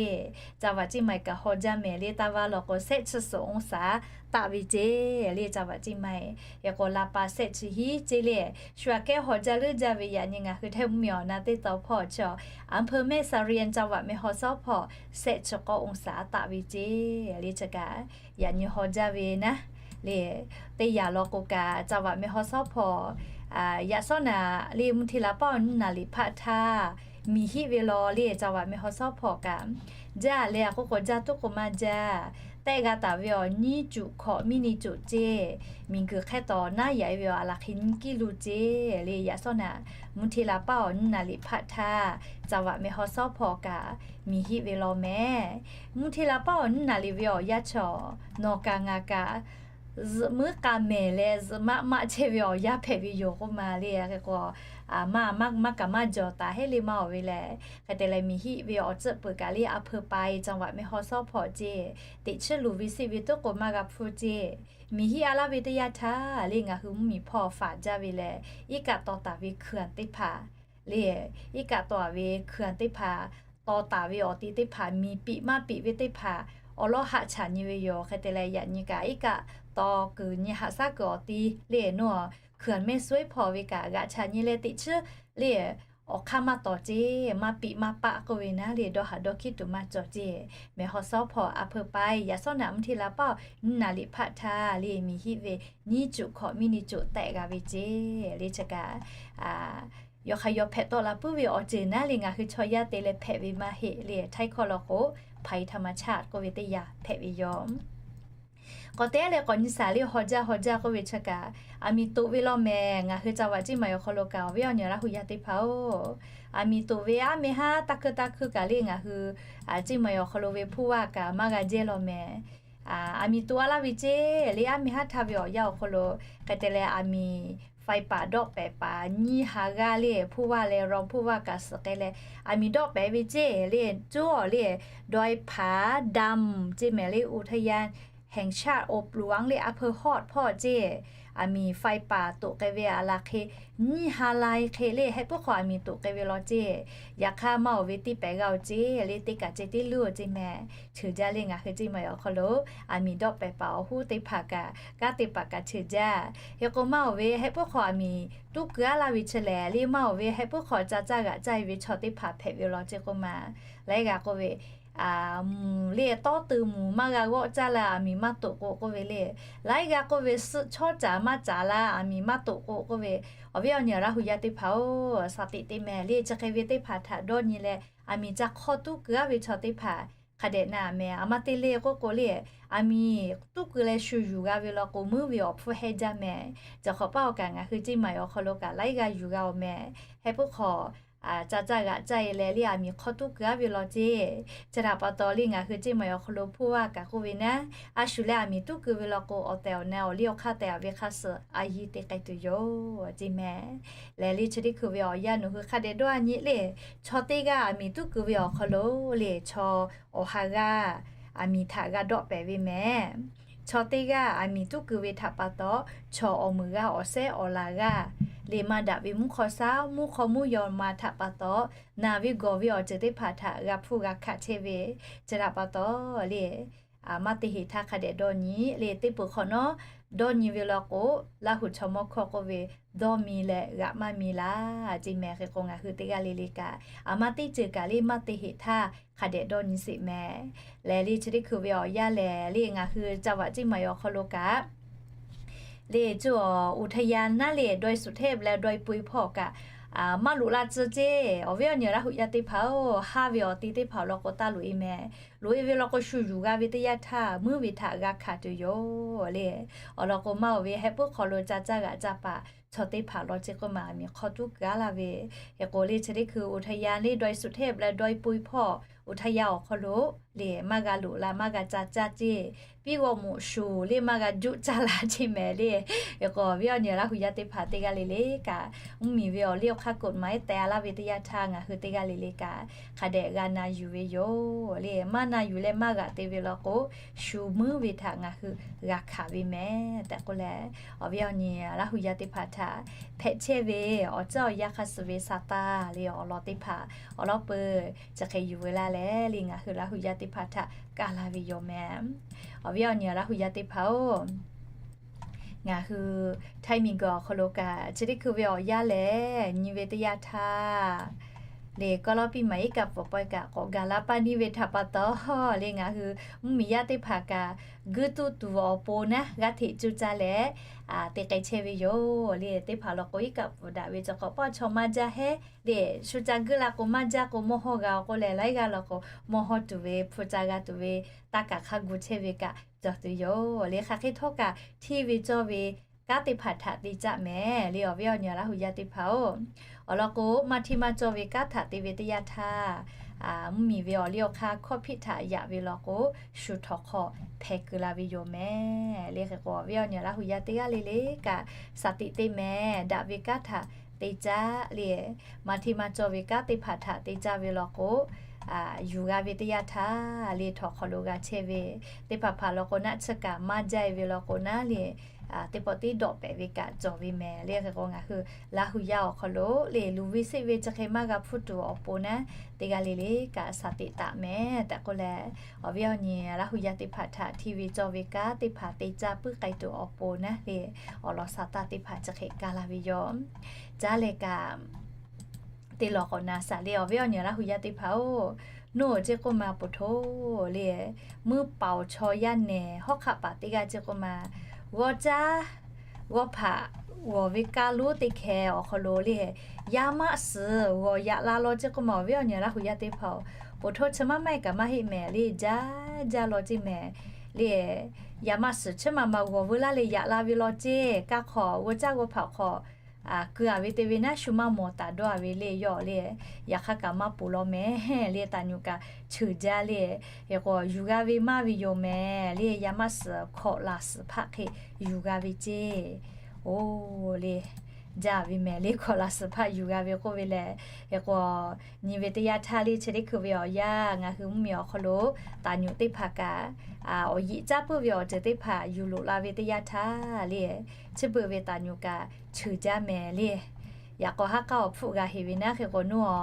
จังหวัดเชียงใหม่ kaꞈ haw jaˇ mehˍ le. Taˇ vaˇ law k'o shehˆ chi suhˍ องศา taˆ ve ceˇ le จังหวัดเชียงใหม่. Hk'e k'o ลำปาง shehˆ chi hiˉ ceˇ le. Shu aꞈ kehˉ haw jaˇ leuˉ jaˇ ve yaꞈ nyi ngaˬ hui Htaiˇ Mvuhˇmiˬ awˬ na teˇ taw hpawˇ chi อำเภอแม่เสลียง จังหวัดแม่ฮ่องสอน hpawˇ shehˆ chi k'awˇ องศา taˆ ve ceˇ le. Chi kaꞈ yaꞈ nyi haw jaˇ ve naˉ le. Teˇ yanˇ law k'o kaꞈ จังหวัดแม่ฮ่องสอน hpawˇ yaꞈ shawˉ naꞈ le mvuhˇ hteˇ la paˉ awˬ nyiˇ naˍ riˍ hpaˆ htaˇ miˬ hiˆ ve law le จังหวัดแม่ฮ่องสอน hpawˇ kaꞈ jaˇ le. A k'oˆ k'o jaˇ tuˉ k'o maˇ jaˇ. Tehˆ g'a taˍ ve awˬ nyiˇ cuꞈ hkawꞈ miˇ ni cuꞈ ceˇ. Miˬguiˬ hk'e tawˍ naˉ yaꞈ e ve awˬ a laˬ hk'e nyiˇ kiˇ lu ceˇ le. Yaꞈ shawˉ naꞈ mvuhˇ hteˇ la paˉ awˬ nyiˇ naˍ riˍ hpaˆ htaˇ จังหวัดแม่ฮ่องสอน hpawˇ kaꞈ miˬ hiˆ ve law mehˍ. Mvuhˇ hteˇ la paˉ awˬ nyiˇ naˍ riˍ ve awˬ yanˇ chaw nawˬ kaꞈ ngaˬ kaꞈ zuhꞈ muiˉ k'a mehˍ leh zuhꞈ maˆ maˆ chehˇ ve awˬ yanˇ hpehꞈ ve yoˬ k'oˆ ma le. Hk'e k'o maˇ maˇ kaꞈ maˇ jawˬ taˍ heˆ le maˇ awˬ ve lehˬ. Hk'e te leh miˬ hiˆ ve awˬ tcuhˆ peuˬ kaꞈ le อำเภอไป จังหวัดแม่ฮ่องสอน hpawˇ ceˇ. Teꞈ chiˉ luˬ ve seˆ ve tuˉ k'o maˇ g'a hpfuhˇ ceˇ. Miˬ hiˆ a laˇ ve teˇ yanˇ htaˇ le ngaˬ hui mvuhˇmiˬ hpawˇ faˍ jaˇ ve lehˬ iˉ kaˆ taw taˍ ve Hkriꞈ yaˇ teˇ hpaˍ le, iˉ kaˆ taw taˍ ve Hkriꞈ yaˇ teˇ hpaˍ taw taˍ ve awˬ ti teˇ hpaˍ miˬ piꞈ maˇ piꞈ ve teˇ hpaˍ awˬ lawˉ haꞈ chaꞈ nyi ve yoˬ. Hk'e te leh yaꞈ nyi kaꞈ iˉ kaˆ taw kuiˬ nyi haꞈ shaˉ kuiˬ awˬ ti le nawˬ Hkriꞈ yaˇ mehˆ suhˉ hpawˇ ve kaꞈ g'aꞈ chaꞈ nyi leh teꞈ chiˉ le awˬ hk'aˇ maˇ tawˍ ceˇ. Maˇ piꞈ maˇ paˆ k'oˆ ve naˉ le dawˇ haˍ dawˇ hkiˉ tuˬ maˇ cawˬ ceˇ. แม่ฮ่องสอน hpawˇ อำเภอไป yaꞈ shawˉ naꞈ mvuhˇ hteˇ la paˉ awˬ nyiˇ naˍ riˍ hpaˆ htaˇ le miˬ hiˆ ve nyiˇ cuꞈ hkawꞈ miˇ ni cuꞈ tehˆ g'a ve ceˇ le. Chi kaꞈ yaꞈ hk'aˇ yaw hpehꞈ tawˆ la puiˉ ve awˬ ceuˬ naˉ le ngaˬ hui chaw yaˇ te leh hpehꞈ ve maˇ heˆ le. Htaiˇ hkawˇ law k'o ภัยธรรมชาติ k'oˆ ve teˇ yanˇ hpehꞈ ve yoˬ. K'awꞈ te leh k'awꞈ nyi shaˍ le haw jaˇ haw jaˇ k'oˆ ve chi kaꞈ aˬ miˍ toꞈ ve law mehˍ. Ngaˬ hui จังหวัดเชียงใหม่ awˬ hk'aw lo kaꞈ awˬ viˉ awˬ nyi Laˇ huˍ yaˇ teˇ hpaˍ-oˬ, aˬ miˍ toꞈ ve aˉ meh haˉ taˇ hkuiˇ taˇ hkuiˇ kaꞈ le ngaˬ hui Chiang Mai awˬ hk'aw lo ve ผู้ว่า kaꞈ maˇ g'a jehˇ law mehˍ. Aˬ miˍ toꞈ a laˇ ve ceˇ le aˉ meh haˉ htaˇ ve awˬ yanˇ awˬ hk'aw lo hk'e te leh aˬ miˍ ไฟป่า dawˆ pehˍ paˍ nyiˇ ha g'aˇ le ผู้ว่า leh รองผู้ว่า kaꞈ suhˍ k'ai leh aˬ miˍ dawˆ pehˍ ve ceˇ le. Coˇ awˬ le ดอยผาดำ ceˇ mehˍ le อุทยานแห่งชาติอบหลวง le อำเภอฮอด hpawˇ ceˇ. Aˬ miˍ ไฟป่า toꞈ k'ai ve a laˬ hk'e nyiˇ ha lai hk'e le heh puiˉ hk'aw aˬ miˍ toꞈ k'ai ve law ceˇ. Yaꞈ hk'aˇ maˇ awˬ ve tiˇ pehˍ g'a-oˬ ceˇ le teˇ kaꞈ ceh tiˉ luˇ-oˬ ceˇ mehˍ. Ceuˬ jaˇ le ngaˬ hui Chiang Mai awˬ hk'aw lo aˬ miˍ dawˆ pehˍ paˍ awˬ hoˉ teˇ hpaˍ kaꞈ kanˉ te paˍ kaꞈ ceuˬ jaˇ. Hk'e k'o maˇ awˬ ve heh puiˉ hk'aw aˬ miˍ tuˉ keu aˉ laˇ ve chi lehˬ le maˇ awˬ ve heh puiˉ hk'aw ca caˇ g'aꞈ caˇ e ve chaw teˇ hpaˍ hpehꞈ ve law ceˇ k'oˆ ma. Laiˉ g'aˇ k'oˆ ve, mvuhˬ le tawˉ teu mvuhˬ maˇ g'a g'awˆ caˇ la aˬ miˍ maˇ toꞈ k'o k'oˆ ve le. Laiˉ g'aˇ k'oˆ ve suhˆ chawˇ caˍ maˇ caˍ la aˬ miˍ maˇ toꞈ k'o k'oˆ ve, awˬ viˉ awˬ nyi Laˇ huˍ yaˇ teˇ hpaˍ-oˬ, shaˍ tiꞈ te mehˍ le chi hk'e ve teˇ hpaˍ htaꞈ dawˇ nyi leh aˬ miˍ ca hk'awˇ tuˉ keu aˉ ve chaw teˇ hpaˍ hk'a dehꞈ na mehˍ. Aˬ ma te le k'oˆ k'o le, aˬ miˍ tuˉ keu leh shu yuˬ g'a ve law k'o muiˉ ve awˬ hpfuhˇ hehnˇ jaˇ mehˍ. Cawˬ hk'awꞈ paˇ awˬ kaꞈ ngaˬ hui Chiang Mai awˬ hk'aw lo kaꞈ laiˉ g'aˇ yuˬ g'a-oˬ mehˍ. Heh puiˉ hk'aw ca caˇ g'aꞈ caˇ e leh le aˬ miˍ hk'awˇ tuˉ keu aˉ ve law ceˇ. Chi htaꞈ pa taw le ngaˬ hui Chiang Mai awˬ hk'aw lo ผู้ว่า kaꞈ k'oˆ ve naˉ, a shu leh aˬ miˍ tuˉ keu ve law k'o awˬ tehˬ awˬ na awˬ liˇ awˬ hk'aˇ tehꞈ aˬ ve hk'a suhˍ a yiˇ te k'ai tuˬ yoˬ ceˇ mehˍ. Lehˬ le chi teˇ hkui ve awˬ yanˇ nawˬ hui hk'a dehꞈ dawˇ a nyi le, chaw teˇ g'aˇ aˬ miˍ tuˉ keu ve awˬ hk'aw lo le chaw awˬ ha g'aˇ aˬ miˍ htaꞈ g'a dawˆ pehˍ ve mehˍ. Chaw teˇ g'aˇ aˬ miˍ tuˉ keu ve htaꞈ pa taw, chaw awˬ meuˍ g'aˇ awˬ shehˉ awˬ laˬ g'aˇ le maˇ daꞈ ve mvuhˇ hk'aw shaˉ mvuhˇ hk'aw mvuhˇ yaw ma htaꞈ pa taw, naˬ ve gawˬ ve awˬ ceuˬ teˇ hpaˍ htaꞈ g'a hpfuhˇ g'a hkaꞈ chehˇ ve. Chi htaꞈ pa taw le, maˇ te heˍ htaˇ hk'a dehꞈ dawˇ nyi le teˇ peuˬ hk'awꞈ nawˉ dawˇ nyi ve law k'o, Laˇ huˍ chaw mawˇ hkawˇ k'oˆ ve, dawˇ mi leh g'aꞈ maˇ mi laˇ ceˇ mehˍ. Hk'e k'o ngaˬ hui teˇ g'aˇ le le kaꞈ aˬ ma teˇ ceuˬ kaꞈ le maˇ te heˍ htaˇ hk'a dehꞈ dawˇ nyi sheˍ mehˍ. Lehˬ le chi teˇ hkui ve awˬ yanˇ lehˬ le ngaˬ hui จังหวัดเชียงใหม่ awˬ hk'aw lo kaꞈ le coˇ awˬ อุทยาน naˉ le ดอยสุเทพ leh ดอยปุย hpawˇ kaꞈ maˇ loꞈ la tcuh ceˇ. Awˬ viˉ awˬ nyi Laˇ huˍ yaˇ teˇ hpaˍ-oˬ, haˇ ve awˬ te teˇ hpaˍ awˬ lawn k'o taˇ loꞈ e mehˍ. Loꞈ e ve law k'o shu yuˬ g'a ve teˇ yanˇ htaˇ muiˉ ve htaꞈ g'a hkanˍ tuˬ yoˬ le. Awˬ lawn k'o maˇ awˬ ve heh puiˉ hk'aw lo ca caˇ g'aꞈ caˇ paˍ chaw teˇ hpaˍ law ceˇ k'oˆ ma aˬ miˍ hk'awˇ tuˉ keu aˉ laˇ ve. Hk'e k'o le chi teˇ hkui อุทยาน le ดอยสุเทพ leh ดอยปุย hpawˇ อุทยาน awˬ hk'aw lo le maˇ g'a loꞈ la maˇ g'a ca caˇ ceˇ. Piˇ g'aw moꞈ shuˍ le maˇ g'a juˆ caˇ la ceˇ mehˍ le. Hk'e k'o awˬ viˉ awˬ nyi Laˇ huˍ yaˇ teˇ hpaˍ teˇ g'aˇ le le kaꞈ mvuhˇmiˬ ve awˬ liˇ awˬ hk'aˇ กฎหมาย tehˬ a laˇ ve teˇ yanˇ htaˇ ngaˬ hui teˇ g'aˇ le le kaꞈ hk'a dehꞈ g'a na yuˬ ve yoˬ le. Maˇ na yuˬ leh maˇ g'aꞈ te ve law k'o shu muiˉ ve htaꞈ ngaˬ hui g'a hkanˍ ve mehˍ tehꞈ k'oˆ leh, awˬ viˉ awˬ nyi Laˇ huˍ yaˇ teˇ hpaˍ htaꞈ hpehꞈ chehˇ ve awˬ ceuˬ awˬ yanˇ hk'a suh ve sa taˇ le awˬ lawn teˇ hpaˍ awˬ lawn peuˬ chi hk'e yuˬ ve laˇ leh le ngaˬ hui Laˇ huˍ yaˇ teˇ hpaˍ htaꞈ kaˇ la ve yoˬ mehˍ. Awˬ viˉ awˬ nyi Laˇ huˍ yaˇ teˇ hpaˍ-oˬ, Ngaˬ hui Htaiˇ miˬguiˬ awˬ hk'aw lo kaꞈ chi teˇ hkui ve awˬ yanˇ lehˬ, nyi ve teˇ yanˇ htaˇ, le kawˇ lawˇ piˇ maˍ iˉ kaˆ pfuhˍ pawehˇ kaꞈ k'awꞈ gaˬ la paˇ niˇ ve htaꞈ pa taw, le ngaˬ hui mvuhˇmiˬ yaˇ teˇ hpaˍ kaꞈ guiˇ tuˇ tuˬ awˬ pon naˉ g'aˇ hteꞈ cuˇ caˇ leh te k'ai chehˇ ve yoˬ. Le teˇ hpaˍ law k'o, iˉ kaˆ pfuhˍ daꞈ ve cawˬ k'awꞈ paˇ chaw maˇ jaˇ hehˉ le, shu ca guiˇ la k'o maˇ jaˇ k'o, mawˇ hawˇ g'a k'oˆ leh, laiˉ g'aˇ law k'o mawˇ hawˇ tuˬ ve, hpu ca g'a tuˬ ve, taˇ kaˬ hk'a gu chehˇ ve kaꞈ cawˬ tuˬ yoˬ. Le hk'aˬ hk'e htawˇ kaꞈ hteˇ ve cawˇ ve kanˉ teˇ hpaˍ htaꞈ te caˇ mehˍ. Le awˬ viˉ awˬ nyi Laˇ hu yaˇ teˇ hpaˍ-oˬ, awˬ lawn k'o, maˇ hteˇ maˇ cawˇ ve kanˉ htaꞈ te ve teˇ yanˇ htaˇ, mvuhˇmiˬ ve awˬ liˇ awˬ hk'aˇ hkawˇ hpiˆ htaꞈ yaꞈ ve law k'o, shu htawnˍ hk'aw hpeh keu la ve yoˬ mehˍ. Le hk'e k'o, awˬ viˉ awˬ nyi Laˇ hu yaˇ teˇ g'aˇ le le kaꞈ shaˍ tiꞈ te mehˍ. Daꞈ ve kanˉ htaꞈ te caˇ le, maˇ hteˇ maˇ cawˇ ve kanˉ teˇ hpaˍ htaꞈ te caˇ ve law k'o, yuˬ g'a ve teˇ yanˇ htaˇ le htawnˍ hk'aw lo g'a chehˇ ve teˇ hpaˍ hpaˍ law k'o, naˆ tsuhˇ kaꞈ maˇ jaˇ ve law k'o naˉ le, teˇ pawˆ tiˉ dawˆ pehˍ ve kaꞈ cawˬ ve mehˍ. Le hk'e k'o, ngaˬ hui Laˇ hu yaˇ awˬ hk'aw lo le luˬ ve seˆ ve chi hk'e maˇ g'a hpuˇ tuˬ awˬ pon naˉ, teˇ g'aˇ le le kaꞈ shaˍ tiꞈ taˍ mehˍ tehꞈ k'oˆ leh, awˬ viˉ awˬ nyi Laˇ hu yaˇ teˇ hpaˍ htaꞈ hteˇ ve cawˇ ve kanˉ teˇ hpaˍ te caˇ puiˉ k'ai tuˬ awˬ pon naˉ le, awˬ lawn shaˍ taˇ teˇ hpaˍ chi hk'e kaˇ laˇ ve yoˬ. Caˇ leh kaꞈ te lawˬ k'awꞈ na shaˍ le, awˬ viˉ awˬ nyi Laˇ hu yaˇ teˇ hpaˍ-oˬ, nuˇ ceˇ k'oˆ ma, poˬ htoˇ le, muiˇ paoˬ chaw yaˇ nehˬ hawˉ hk'aˆ paˍ teˇ g'aˇ ceˇ k'oˆ ma, g'aw caˇ g'aw hpaꞈ g'awˬ ve kaˇ lonˉ teˇ hkeh awˬ hk'aw lo le, yaˇ maˆ suhˍ g'awˬ yaꞈ la law ceˇ k'oˆ ma, awˬ viˉ awˬ nyi Laˇ hu yaˇ teˇ hpaˍ-oˬ, poˬ htoˇ chi maˇ maˇ heˆ kaꞈ maˇ heˆ mehˍ le, jaˇ jaˇ law ceˇ mehˍ le. Yaˇ maˆ suhˍ chi ma ma g'awˬ veu laˇ leh yaꞈ la ve law ceˇ, kaˇ hk'aw g'aw caˇ g'aw hpaꞈ hk'aw keu-a ve te ve naˉ, shu maˇ mawˬ taˍ dawˇ-a ve le, yawˇ le, yaꞈ hk'aˇ kaꞈ maˇ poˬ law mehˍ le, taˍ nyuꞈ kaꞈ cheuˬ jaˇ le. Hk'e k'o, yuˬ g'a ve maˇ ve yoˬ mehˍ le, yaˇ maˆ suhˍ hkawꞈ laˬ suhˍ hpaˆ hk'e yuˬ g'a ve ceˇ. Oˬ le, jaˇ ve mehˍ le, hkawꞈ laˬ suhˍ hpaˆ yuˬ g'a ve k'oˆ ve lehˬ, hk'e k'o, nyi ve teˇ yanˇ htaˇ le chi teˇ hkui ve awˬ yanˇ ngaˬ hui mvuhˇmiˬ awˬ hk'aw lo taˍ nyuꞈ teˇ hpaˍ kaꞈ awˬ yeꞈ caˇ puiˉ ve awˬ ceuˬ teˇ hpaˍ yuˬ loꞈ la ve teˇ yanˇ htaˇ le, chi beuꞈ ve taˍ nyuꞈ kaꞈ cheuˬ jaˇ mehˍ le. Yaꞈ k'aw haˉ k'aˉ awˬ hpfuhˆ g'a heˍ ve naˉ, hk'e k'o nuˇ-a,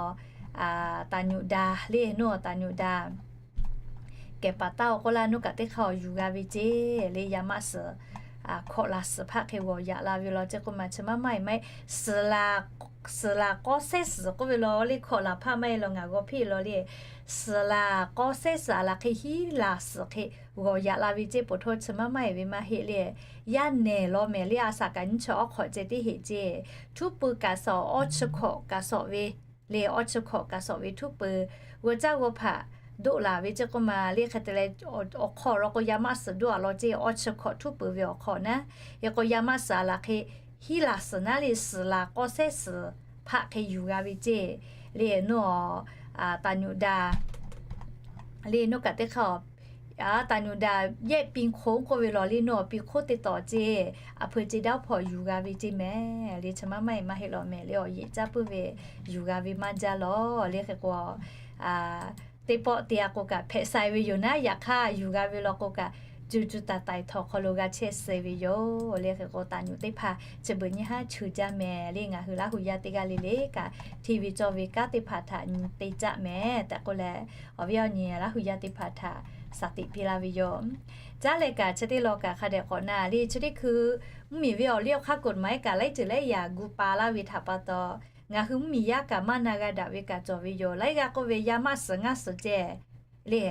taˍ nyuꞈ daꞈ le, nuˇ-a taˍ nyuꞈ daꞈ kehˬ paˍ taˇ-oˬ k'oˆ laˇ, nuˇ kaꞈ teˇ hk'aˇ awˬ yuˬ g'a ve ceˇ le, yaˇ maˆ suhˍ hkawꞈ laˬ suhˍ hpaˆ hk'e g'awˬ yaꞈ la ve law ceˇ k'oˆ ma, chi maˇ maˇ heˆ maˇ heˆ, suhˍ laˬ k'awˇ sehˉ suhˍ k'oˆ ve law le, hkawꞈ laˬ hpaˆ maˇ heˆ law, ngaˬ g'aw hpiˇ law le, suhˍ laˬ k'awˇ sehˉ suhˍ a laˬ hk'e hiˉ laˬ suhˍ hk'e g'awˬ yaꞈ la ve ceˇ, poˬ htoˇ chi maˇ maˇ heˆ ve maˇ heˆ le. Yaˇ nehˬ law mehˍ le, a shaꞈ kaꞈ nyiˇ chi awˉ hk'awꞈ ceh tiˉ heˆ ceˇ. Htuˉ pui kaꞈ sawˍ, awˇ chi hkawꞈ kaꞈ sawˍ ve le, awˇ chi hkawꞈ kaꞈ sawˍ ve htuˉ pui, g'aw caˇ g'aw hpaꞈ doˆ laˬ ve ceˇ k'oˆ ma le, hk'e te leh awˬ hk'aw law k'o yaˇ maˆ suhˍ doˆ-a law ceˇ, awˇ chi hkawꞈ htuˉ pui ve awˬ hk'aw naˉ, hk'e k'o yaˇ maˆ suhˍ a laˬ hk'e hiˉ laˬ suhˍ naˉ le, suhˍ laˬ k'awˇ sehˉ suhˍ hpaˆ hk'e yuˬ g'a ve ceˇ le, nuˇ-a, taˍ nyuꞈ daꞈ le, nuˇ kaꞈ teˇ hk'aˇ taˍ nyuꞈ daꞈ yehˆ pi hk'oˆ k'oˆ ve law le, nuˇ-a pi hk'oˆ teˇ tawˍ ceˇ, a hpui ceˇ daˇ hpawˇ yuˬ g'a ve ceˇ mehˍ le, chi maˇ maˇ heˆ maˇ heˆ law mehˍ le, awˬ yeꞈ caˇ puiˉ ve yuˬ g'a ve maˇ jaˇ law le, hk'e k'o teˇ pawˆ te-a k'o kaꞈ hpehꞈ sai ve yoˬ naˉ, yaꞈ hk'aˇ yuˬ g'a ve law k'o kaꞈ, cuˇ cuˇ taiˍ taiˍ htawnˍ hk'aw lo g'a chehˇ suh ve yoˬ le. Hk'e k'o, taˍ nyuꞈ teˇ hpaˍ chi beuꞈ nyiˇ haˉ cheuˬ jaˇ mehˍ le, ngaˬ hui Laˇ hu yaˇ teˇ g'aˇ le le kaꞈ hteˇ ve cawˇ ve kanˉ teˇ hpaˍ htaꞈ nyi te caˇ mehˍ tehꞈ k'oˆ leh, awˬ viˉ awˬ nyi Laˇ hu yaˇ teˇ hpaˍ htaꞈ shaˍ tiꞈ piˇ laˇ ve yoˬ. Caˉ leh kaꞈ chi teˇ law kaꞈ hk'a dehꞈ k'awꞈ na le, chi teˇ hkui mvuhˇmiˬ ve awˬ liˇ awˬ hk'aˇ กฎหมาย kaꞈ laiˉ ceuˬ laiˉ yaꞈ gu pa laˇ ve htaꞈ pa taw, ngaˬ hui mvuhˇmiˬ yaˇ kaꞈ maˇ na g'a daꞈ ve kaꞈ cawˬ ve yoˬ. Laiˉ g'aˇ k'oˆ ve yaˇ maˆ suhˍ ngaˇ suhˍ ceh le,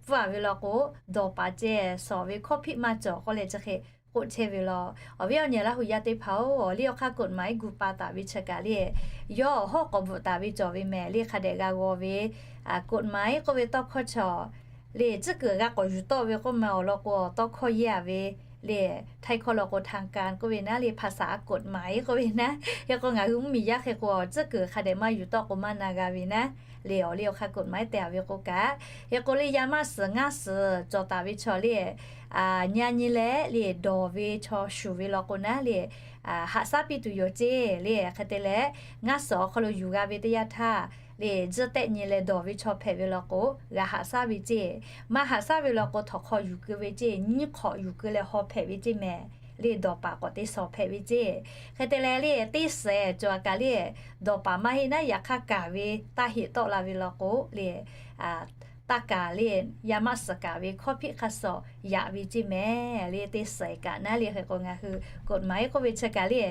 pfuhˇ-a ve law k'o, dawˬ paˍ ceh sawˍ ve hkawˇ hpiˆ maˇ cawˬ k'oˆ leh chi hk'e k'oˆ chehˇ ve law. Awˬ viˉ awˬ nyi Laˇ hu yaˇ teˇ hpaˍ-oˬ, awˬ liˇ awˬ hk'aˇ กฎหมาย gu pa taˍ ve chi kaꞈ le, yawˇ hawˉ k'awꞈ bvuhꞈ taˍ ve cawˬ ve mehˍ le, hk'a dehꞈ g'a g'aw ve กฎหมาย k'oˆ ve tawˇ hkawˇ chaw le, tcuhˉ kuiˬ g'a k'awꞈ yuˬ tawˆ ve k'oˆ ma awˬ lawn k'o, tawˇ hkawˇ yehˇ-a ve le, htaiˇ hkawˇ law k'o ทางการ k'oˆ ve naˉ le, ภาษา กฎหมาย k'oˆ ve naˉ. Hk'e k'o ngaˬ hui mvuhˇmiˬ yaˇ hk'e k'o tcuhˉ kuiˬ hk'a dehꞈ maˇ yuˬ tawˆ k'o maˇ na g'a ve naˉ le, awˬ liˇ awˬ hk'aˇ กฎหมาย te-a ve k'o kaꞈ. Hk'e k'o le yaˇ maˇ suhˍ ngaˇ suhˍ cawˬ taˍ ve chaw le, nyi-a nyi leh le dawˬ ve chaw shuˍ ve law k'o naˉ le, haꞈ shaˉ piˇ tuˬ yoˬ ceˇ le. Hk'e te leh ngaˇ suhˍ awˬ hk'aw lo yuˬ g'a ve teˇ yanˇ htaˇ le, tzuhˇ tehˆ nyi leh dawˬ ve chaw hpehꞈ ve law k'o, g'a haꞈ shaˉ ve ceˇ. Maˇ haꞈ shaˉ ve law k'o htawnˍ hk'aw yuˬ keu ve ceˇ, nyiˇ hk'awꞈ yuˬ keu leh haw hpehꞈ ve ceˇ mehˍ le, dawˬ paˍ k'awꞈ te shawˍ hpehꞈ ve ceˇ. Hk'e te leh le teˇ suhˍ cawˬ kaꞈ le, dawˬ paˍ maˇ heˆ naˉ yaꞈ hk'aˇ kaˍ ve taˇ heˆ tawˆ la ve law k'o le, taˇ kaˍ le, yaˇ maˆ suhˍ kaˍ ve hkawˇ hpiˆ hk'a shuˍ yaꞈ ve ceˇ mehˍ le. Teˇ suhˍ kaꞈ naˉ le hk'e k'o ngaˬ hui กฎหมาย k'oˆ ve chi kaꞈ le,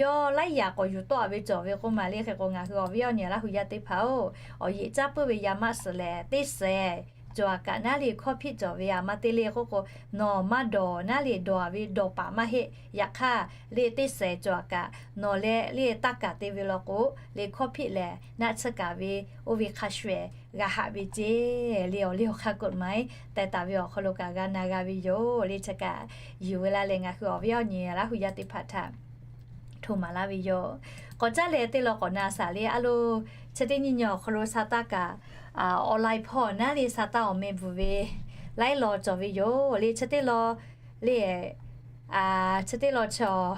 yawˇ laiˉ yaꞈ k'awꞈ yuˬ tawˆ-a ve cawˬ ve k'oˆ ma le hk'e k'o ngaˬ hui awˬ viˉ awˬ nyi Laˇ hu yaˇ teˇ hpaˍ-oˬ, awˬ yeꞈ caˇ puiˉ ve yaˇ maˆ suhˍ lehˬ teˇ suhˍ cawˬ-a kaꞈ naˉ le hkawˇ hpiˆ cawˬ ve aꞈ ma te le k'oˆ k'o, nawˬ maˇ dawˬ naˉ le dawˬ-a ve dawˬ paˍ maˇ heˆ. Yaꞈ hk'aˇ le teˇ suhˍ cawˬ-a kaꞈ nawˬ leh le taˇ kaˍ te ve law k'o le hkawˇ hpiˆ lehˬ naˆ tsuhˇ kaˍ ve oˇ ve hk'a shuˍ-eˬ g'a haꞈ ve ceˇ le. Awˬ liˇ awˬ hk'aˇ กฎหมาย teh taˍ ve awˬ hk'aw lo kaꞈ g'a na g'a ve yoˬ le. Chi kaꞈ yuˬ ve laˇ leh ngaˬ hui awˬ viˉ awˬ nyi Laˇ hu yaˇ teˇ hpaˍ htaꞈ htoꞈ maˍ laˇ ve yoˬ. K'awꞈ caˇ leh teˇ law k'awꞈ na shaˍ le a lo, chi teˇ nyi nyi awˬ hk'aw lo sa taˇ kaꞈ online hpawˇ naˉ le sa taˇ awˬ meh bvuhˬ ve laiˉ law cawˬ ve yoˬ le. Chi teˇ law le chi teˇ law chaw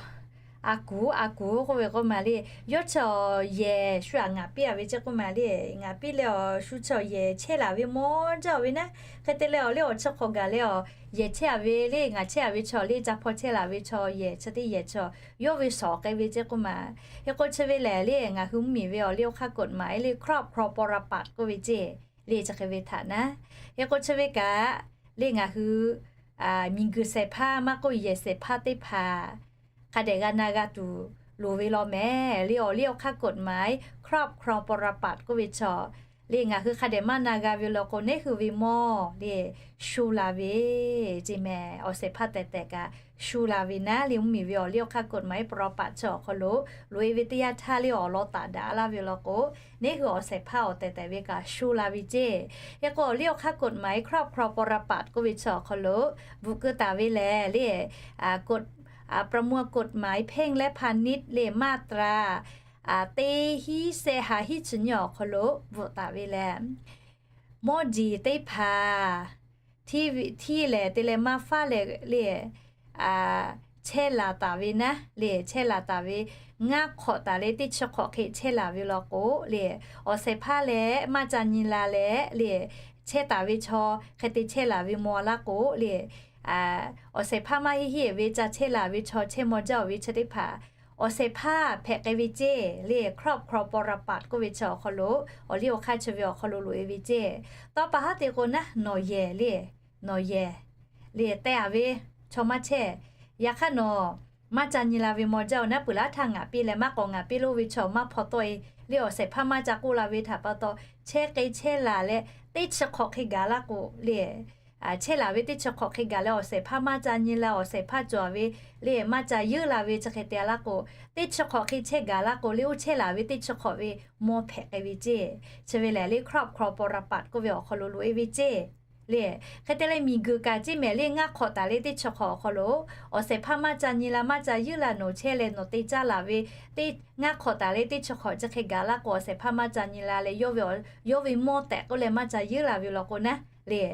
a kuˍ a kuˍ k'oˆ ve k'oˆ ma le, yawˇ chaw yehˬ shu aꞈ ngaˍ piˇ-a ve ceˇ k'oˆ ma le. Ngaˍ piˇ leh awˬ shu chaw yehˬ chehˇ laˬ ve mawˇ jaˇ-oˬ ve naˉ. Hk'e te leh awˬ liˇ awˬ chi hk'awꞈ gaˬ leh awˬ yehˬ chehˇ-a ve le ngaˬ chehˇ-a ve chaw le ca hpaw chehˇ laˬ ve chaw yehˬ chi teˇ yehˬ chaw yawˇ ve shawˍ k'ai ve ceˇ k'oˆ ma. Hk'e k'o chi ve lehˬ le ngaˬ hui mvuhˇmiˬ ve awˬ liˇ awˬ hk'aˇ กฎหมาย le ครอบครองปรปักษ์ k'oˆ ve ceˇ le chi hk'e ve htaꞈ naˉ. Hk'e k'o chi ve kaꞈ le ngaˬ hui miˬguiˬ shehˍ hpaˇ maˇ k'oˆ yehˬ shehˍ hpaˇ teˇ hpaˍ hk'a dehꞈ g'a na g'a tuˬ loˍ ve law mehˍ le. Awˬ liˇ awˬ hk'aˇ กฎหมาย ครอบครองปรปักษ์ k'oˆ ve chaw le ngaˬ hui hk'a dehꞈ maˇ na g'a ve law k'o neˉ hui ve mawˇ le shu la ve ceˇ mehˍ. Awˬ shehˍ hpaˇ tehˬ tehˬ kaꞈ shu la ve naˉ le mvuhˇmiˬ ve awˬ liˇ awˬ hk'aˇ กฎหมาย ปรปักษ์ chi awˬ hk'aw lo loꞈ-e ve teˇ yanˇ htaˇ le awˬ lawn taˍ daꞈ laˇ ve law k'o neˉ hui awˬ shehˍ hpaˇ awˬ tehˬ tehˬ ve kaꞈ shu la ve ceˇ. Hk'e k'o awˬ liˇ awˬ hk'aˇ กฎหมาย ครอบครองปรปักษ์ k'oˆ ve chi awˬ hk'aw lo bvuhꞈ keu taˍ ve lehˬ le ประมวลกฎหมายแพ่งและพาณิชย์ le มาตรา teˇ hinˉ shehˆ ha hinˉ chi nyiˇ awˬ hk'aw lo bvuhꞈ taˍ ve lehˬ, mawˇ jeˬ teˇ hpaˍ htiˇ lehˬ te leh maˇ faˉ leh le chehˇ laˬ taˍ ve naˉ le chehˇ laˬ taˍ ve ngaˇ hk'awꞈ taˍ leh teˇ chi hk'awꞈ hk'e chehˇ laˬ ve law k'o le, awˬ shehˍ hpaˇ leh maˇ ca nyi la leh le chehˇ taˍ ve chaw hk'e te chehˇ laˬ ve maw laˇ k'o le, awˬ shehˍ hpaˇ maˇ heˆ heˆ ve ca chehˇ laˬ ve chaw chehˇ maw jaˇ-oˬ ve chi teˇ hpaˍ awˬ shehˍ hpaˇ hpehꞈ k'ai ve ceˇ le. ครอบครองปรปักษ์ k'oˆ ve chi awˬ hk'aw lo awˬ liˇ awˬ hk'aˇ chi ve awˬ hk'aw lo loꞈ-e ve ceˇ. Tawˇ pa haˉ te k'o naˉ nawˬ yehˬ le, nawˬ yehˬ le teh-a ve chaw maˇ chehˇ. Yaꞈ hk'aˇ nawˬ maˇ ca nyi la ve maw jaˇ-oˬ naˉ peuˬ laˇ htaˇ ngaˍ piˇ leh maˇ k'awꞈ ngaˍ piˇ lo ve chaw maˇ hpaw tawˆ-e le awˬ shehˍ hpaˇ maˇ ca k'oˆ la ve htaꞈ pa taw chehˇ k'ai chehˇ laˬ leh teˇ chi hk'awꞈ hk'e gaˬ laˇ k'o le chehˇ laˬ ve teˇ chi hk'awꞈ hk'e gaˬ leh awˬ shehˍ hpaˇ maˇ ca nyi la, awˬ shehˍ hpaˇ cawˬ ve le maˇ ca yeunˇ la ve chi hk'e te laˇ k'o, teˇ chi hk'awꞈ hk'e chehˇ gaˬ laˇ k'o le oˇ chehˇ laˬ ve teˇ chi hk'awꞈ ve mawˇ hpehꞈ k'ai ve ceˇ. Chi ve lehˬ le ครอบครองปรปักษ์ k'oˆ ve awˬ hk'aw lo loꞈ-e ve ceˇ. Le hk'e te leh miˬguiˬ kaꞈ ceˇ mehˍ le ngaˇ hk'awꞈ taˍ leh teˇ chi hk'awꞈ awˬ hk'aw lo awˬ shehˍ hpaˇ maˇ ca nyi la maˇ ca yeunˇ la nawˬ chehˇ leh nawˬ te caˇ laˬ ve teˇ ngaˇ hk'awꞈ taˍ leh teˇ chi hk'awꞈ chi hk'e gaˬ laˇ k'o awˬ shehˍ hpaˇ maˇ ca nyi la leh yawˇ ve mawˇ tehꞈ k'oˆ leh maˇ ca yeunˇ la ve law k'o naˉ le,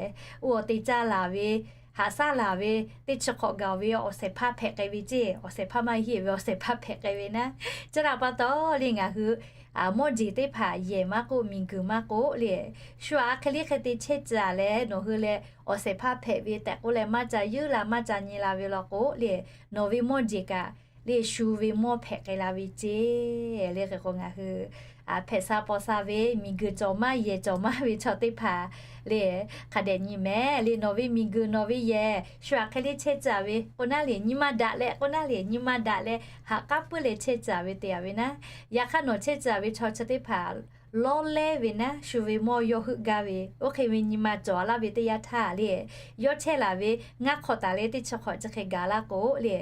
oˇ awˬ te caˇ laˬ ve, haꞈ shaˉ laˬ ve teˇ chi hk'awꞈ gaˬ-oˬ ve awˬ shehˍ hpaˇ hpehꞈ k'ai ve ceˇ. Awˬ shehˍ hpaˇ maˇ heˆ ve awˬ shehˍ hpaˇ hpehꞈ k'ai ve naˉ. Chi htaꞈ pa taw le ngaˬ hui mawˇ jeˬ teˇ hpaˍ yehˬ maˇ k'oˆ miˬguiˬ maˇ k'oˆ le, shu aꞈ hk'e le hk'e te chehˇ caˍ leh nawˬ hui leh awˬ shehˍ hpaˇ hpehꞈ ve tehꞈ k'oˆ leh maˇ ca yeunˇ la maˇ ca nyi la ve law k'o le, nawˬ ve mawˇ jeˬ kaꞈ le shu ve mawˇ hpehꞈ k'ai la ve ceˇ. Le hk'e k'o ngaˬ hui hpehꞈ sha paw sha ve miˬguiˬ cawˬ maˇ yehˬ cawˬ maˇ ve chaw teˇ hpaˍ le hk'a dehꞈ nyi mehˍ le nawˬ ve miˬguiˬ nawˬ ve yehˬ shu aꞈ hk'e le chehˇ caˍ ve k'o naˉ le nyi ma daꞈ leh k'o naˉ le nyi ma daꞈ leh haꞈ k'aˉ puiˉ leh chehˇ caˍ ve te-a ve naˉ. Yaꞈ hk'aˇ nawˬ chehˇ caˍ ve chaw chi teˇ hpaˍ lawˇ lehˉ ve naˉ shu ve mawˇ yawˇ heuˆ gaˇ ve oˇ hk'e ve nyi ma cawˬ laˇ ve teˇ yanˇ htaˇ le, yawˇ chehˇ laˬ ve ngaˇ hk'awꞈ taˍ leh teˇ chi hk'awꞈ chi hk'e gaˬ laˇ k'o le,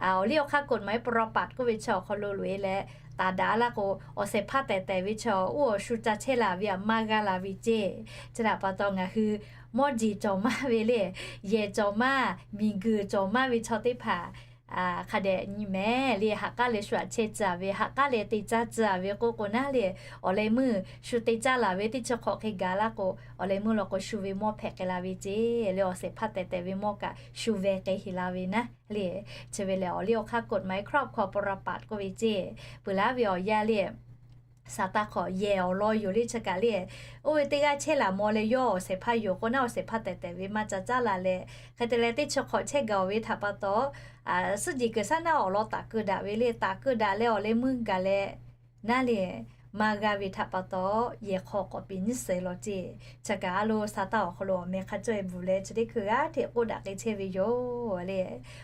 awˬ liˇ awˬ hk'aˇ กฎหมายปรปักษ์ k'oˆ ve chi awˬ hk'aw lo loꞈ-e leh taˍ daꞈ laˇ k'o, awˬ shehˍ hpaˇ tehˬ tehˬ ve chaw oˇ awˬ shu ca chehˇ laˬ ve aꞈ maˇ g'a la ve ceˇ. Chi htaꞈ pa taw ngaˬ hui mawˇ jeˬ cawˬ maˇ ve le, yehˬ cawˬ maˇ, miˬguiˬ cawˬ maˇ ve chaw teˇ hpaˍ hk'a dehꞈ nyi mehˍ le haꞈ k'aˉ leh shu aꞈ chehˇ caˍ ve, haꞈ k'aˉ leh te caˇ caˍ ve k'oˆ k'o naˉ le, awˬ leh meuˇ shu te caˇ laˬ ve teˇ chi hk'awꞈ hk'e gaˬ laˇ k'o, awˬ leh meuˇ law k'o shu ve mawˇ hpehꞈ k'ai la ve ceˇ. Le awˬ shehˍ hpaˇ tehˬ tehˬ ve mawˇ kaꞈ shu veh k'ai heˍ la ve naˉ le. Chi ve lehˬ awˬ liˇ awˬ hk'aˇ กฎหมายครอบครองปรปักษ์ k'oˆ ve ceˇ. Peuˬ laˇ ve awˬ yanˇ le saˍtanˍ hk'awꞈ yehˬ awˬ lawn yoˬ le chi kaꞈ le, oˇ ve teˇ g'aˇ chehˇ laˬ maw leh yawˇ awˬ shehˍ hpaˇ yoˬ k'o naˉ awˬ shehˍ hpaˇ tehˬ tehˬ ve maˇ ca caˇ la leh, hk'e te leh teˇ chi hk'awꞈ chehˇ gaˬ-oˬ ve htaꞈ pa taw suhˉ jeˬ kuiˬ shaˉ naˆ awˬ lawn taˍ keu daꞈ ve le, taˍ keu daꞈ leh awˬ leh meuˇ gaˬ leh naˉ le maˇ g'a ve htaꞈ pa taw, yehˬ hk'aw k'awꞈ piˍ nyiˇ suhˍ lo ceˇ. Chi kaꞈ a lo sa taˇ awˬ hk'aw lo awˬ meh hk'a cawˇ e bvuhˬ leh chi teˇ hkui g'aˇ hteꞈ k'oˆ daꞈ k'ai chehˇ ve yoˬ le.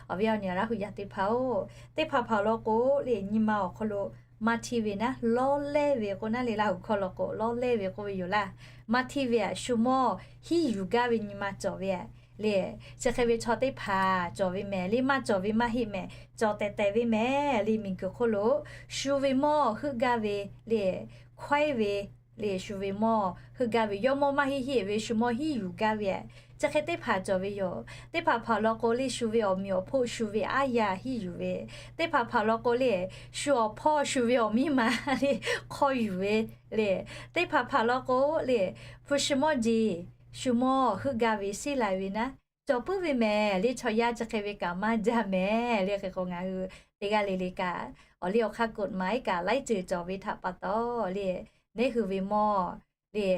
Awˬ viˉ awˬ nyi Laˇ hu yaˇ teˇ hpaˍ-oˬ, teˇ hpaˍ hpaˍ law k'o le, nyi ma awˬ hk'aw lo maˇ hteˇ ve naˉ, lawˇ lehˇ ve k'o naˉ le, Laˇ hu hkawˇ law k'o lawˇ lehˇ ve k'oˆ ve yoˬ laˇ. Maˇ hteˇ ve aꞈ, shu mawˇ hiˉ yuˬ gaˇ ve nyi ma cawˬ ve le. Chi hk'e ve chaw teˇ hpaˍ cawˬ ve mehˍ le, maˇ cawˬ ve maˇ heˆ mehˍ, cawˬ tehˬ tehˬ ve mehˍ le. Miˬguiˬ hk'oˆ lo shu ve mawˇ heuˆ gaˇ ve le, hkawehˉ ve le, shu ve mawˇ heuˆ gaˇ ve, yawˇ mawˇ maˇ heˆ heˆ ve shu mawˇ hiˉ yuˬ gaˇ ve, chi hk'e teˇ hpaˍ cawˬ ve yoˬ. Teˇ hpaˍ hpaˍ law k'o le, shu ve awˬ meꞈ awˬ hpoˆ, shu ve aˉ yaˇ hiˉ yuˬ ve, teˇ hpaˍ hpaˍ law k'o le, shu awˬ hpawˇ shu ve awˬ miˇ ma le hk'aw yuˬ ve le, teˇ hpaˍ hpaˍ law k'o le, hpu shi mawˇ jeˬ shu mawˇ heuˆ gaˇ ve sheˉ lai ve naˉ, cawˬ puiˉ ve mehˍ le. Chaw yaˇ chi hk'e ve kaꞈ maˇ jaˇ mehˍ le. Hk'e k'o ngaˬ hui teˇ g'aˇ le le kaꞈ awˬ liˇ awˬ hk'aˇ กฎหมาย kaꞈ laiˉ ceuˬ cawˬ ve htaꞈ pa taw le, neˉ hui ve mawˇ le,